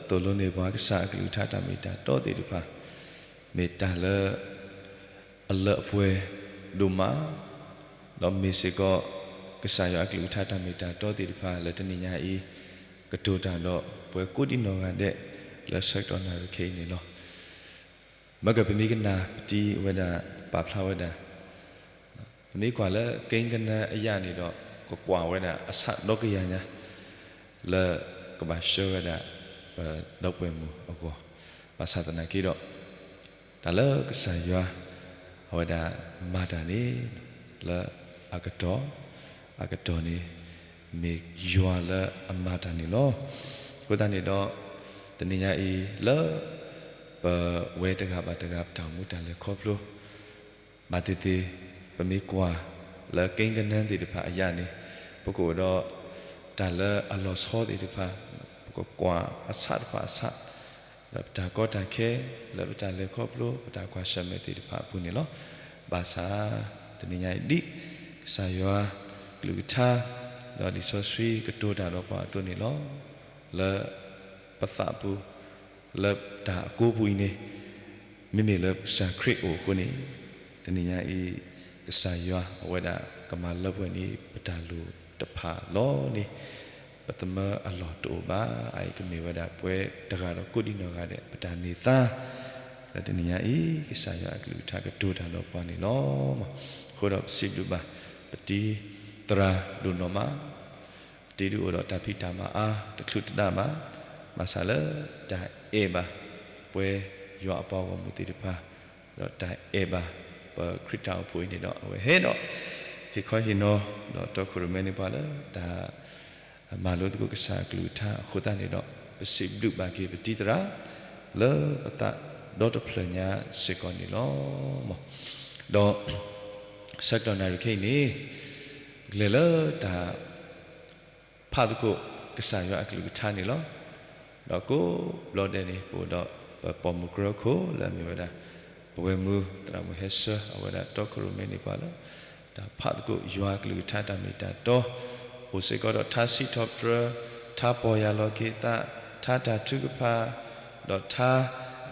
သိၣ်လိန့ၢ်ပှၤကစၢ်အကလုၢ်ကထါတၢ်မ့ၢ်တၢ်တီသ့ၣ်တဖၣ် မ့ၢ်တၢ်လၢ အလၢအပှဲၤဒိၣ်မး, ဒီးမ့ၢ်စ့ၢ်ကီး ကစၢ်ယွၤအကလုၢ်ကထါတၢ်မ့ၢ်တၢ်တီသ့ၣ်တဖၣ်လၢတနံၤညါအံၤ ကတိၤတၢ်ဒီးပှၤကိးဒံနီၢ်ဂၤဒဲး လၢဆၢကတီၢ်နၣ်ရံၣ်ခဲအံၤန့ၣ်လီၤ. မ့ၢ်ကပမ့ၢ်ကနၣ်ပတံၤအဝဲဒၣ် ပာ်ဖျါဝဲဒၣ် ပမ့ၢ်ကွၢ်လၢက့ကနၢအယၣ်န့ၣ်ဒီး ကကွၢ်ဝဲဒၣ်အဆၣ်ဒီကယၤညါ လၢကဘၣ်ဆှၢဝဲဒၣ် ဒီပုၢ်ဝဲၢ်မုၣ်အဂီၢ်, ဘၣ်ဆၣ်သနာ်က့ဒီး တၢ်လၢကစၢ်ယွၤ အဝဲဒၣ်မၤတၢ်န့ၣ် လၢအကတီၢ်, အကတီၢ်န့ၣ် မ့ၢ်ယွၤလၢအမၤတၢ်န့ၣ်လီၤ. အဃိသတးန့ၣ်ဒီး တနံၤညါအံၤလၢ ပဝဲတဂၤဘၣ်တဂၤပတၢ်အိၣ်မူတၢ်လဲၤခီဖျိ ဘၣ်သ့ၣ်သ့ၣ် ပမ့ၢ်ကွၢ်လၢက့ကနၢသ့ၣ်တဖၣ်အယၣ်န့ၣ် ပကအိၣ်ဒီး တၢ်လၢအလီၤဆီသ့ၣ်တဖၣ်, ပကကွၢ်အဆၣ်တဖၣ်အဆၣ်, ဒီးပတၢ်ကီတၢ်ခဲ လၢပတၢ်လဲၤခီဖျိ ပတၢ်ကွၢ်ဆၢၣ်မဲာ်သ့ၣ်တဖၣ်အပူၤန့ၣ်လီၤ. ဘၣ်ဆၣ် တနံၤညါအံၤဒ် ကစၢ်ယွၤကလုၢ်ကထါ ဒီးလံာ်စီဆှံကတိၤတၢ်ဒီးပှၤအသိးန့ၣ်လီၤ. လၢပသးပူၤ လၢတၢ်အကိးပူၤအံၤန့ၣ် မ့မ့ၢ်လၢကစၢ်ခရံာ်အိၣ်အဃိန့ၣ် တနံၤညါအံၤ ကစၢ်ယွၤအဝဲဒၣ်ကမၤလၢပှဲၤန့ၢ် ပတၢ်လိၣ်တဖၣ်လီၤန့ၣ် ပသမၢအလီၢ်တအိၣ်ဘၣ်. အအံၤကမ့ၢ်ဝဲဒၣ်ပဝဲတဂၤဒီးကိးဒံနီၢ်ဂၤဒဲး ပတၢ်န့ၢ်သါ လၢတနံၤညါအံၤ ကစၢ်ယွၤအကလုၢ်ကထါကတိၤတၢ်ဒီးပှၤန့ၣ်လီၤ. အဃိဒီးပစံးဘျုးဘၣ် ပတံၤသရၣ်ဒိၣ်နီၢ်မး တံၤဒုးအိၣ်ဒီးတၢ်ဖံးတၢ်မၤအါတချုးတဒါဘၣ်, ဘၣ်ဆၣ်လၢတၢ်အဲၣ်ဘၣ် ပဝဲယွၤအပှၤဂီၢ်မုၢ်သ့ၣ်တဖၣ်, ဒီးတၢ်အဲၣ်ဘၣ် ပခရံာ်တၢ်အိၣ်ဖှိၣ်အံၤန့ၣ်ဒီး အဝဲဟဲဒီး ဟ့ၣ်ခီဟ့ၣ်နီၤ ဒီးတီခိၣ်ရိၣ်မဲန့ၢ်ပှၤလၢတၢ် မၤလိသကိးကစၢ်အကလုၢ်ကထါအဃိသတးန့ၣ်ဒီး ပစံးဘျုးဘၣ်က့ၤပတံၤသရၣ် လၢပသးဒီတဖျၢၣ်ညါစ့ၢ်ကီးန့ၣ်လီၤ. ဒီး ဆၢကတီၢ်နၣ်ရံၣ်ခဲအံၤန့ၣ် ကလဲၤလၢတၢ် ဖးသကိးကစၢ်ယွၤအကလုၢ်ကထါန့ၣ်လီၤ. ဒီးကိးဘျီဒဲးန့ၣ် ပအိၣ်ဒီးပပိာ်မုၣ်ကရၢခိၣ်လၢအမ့ၢ်ဝဲဒၣ် ပဝဲၢ်မုၢ်သရၣ်မုၣ်ဟဲဆှၢ အဝဲဒၣ်တီခိၣ်ရိၣ်မဲန့ၢ်ပှၤလၢ တၢ်ဖးသကိးယွၤအကလုၢ်ကထါတၢ်မ့ၢ်တၢ်တီ, အိၣ်စ့ၢ်ကီးဒီးထါစံးထီၣ်ပတြၢၤ, ထါပီၢ်ယၢ်လီၤက့ၤသး, ထါတၢ်ထုကဖၣ်, ဒီးထါ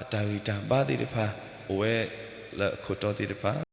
အတၢ်ဂံၢ်တၢ်ဘါသ့ၣ်တဖၣ် အိၣ်ဝဲလၢအခိၣ်တီသ့ၣ်တဖၣ်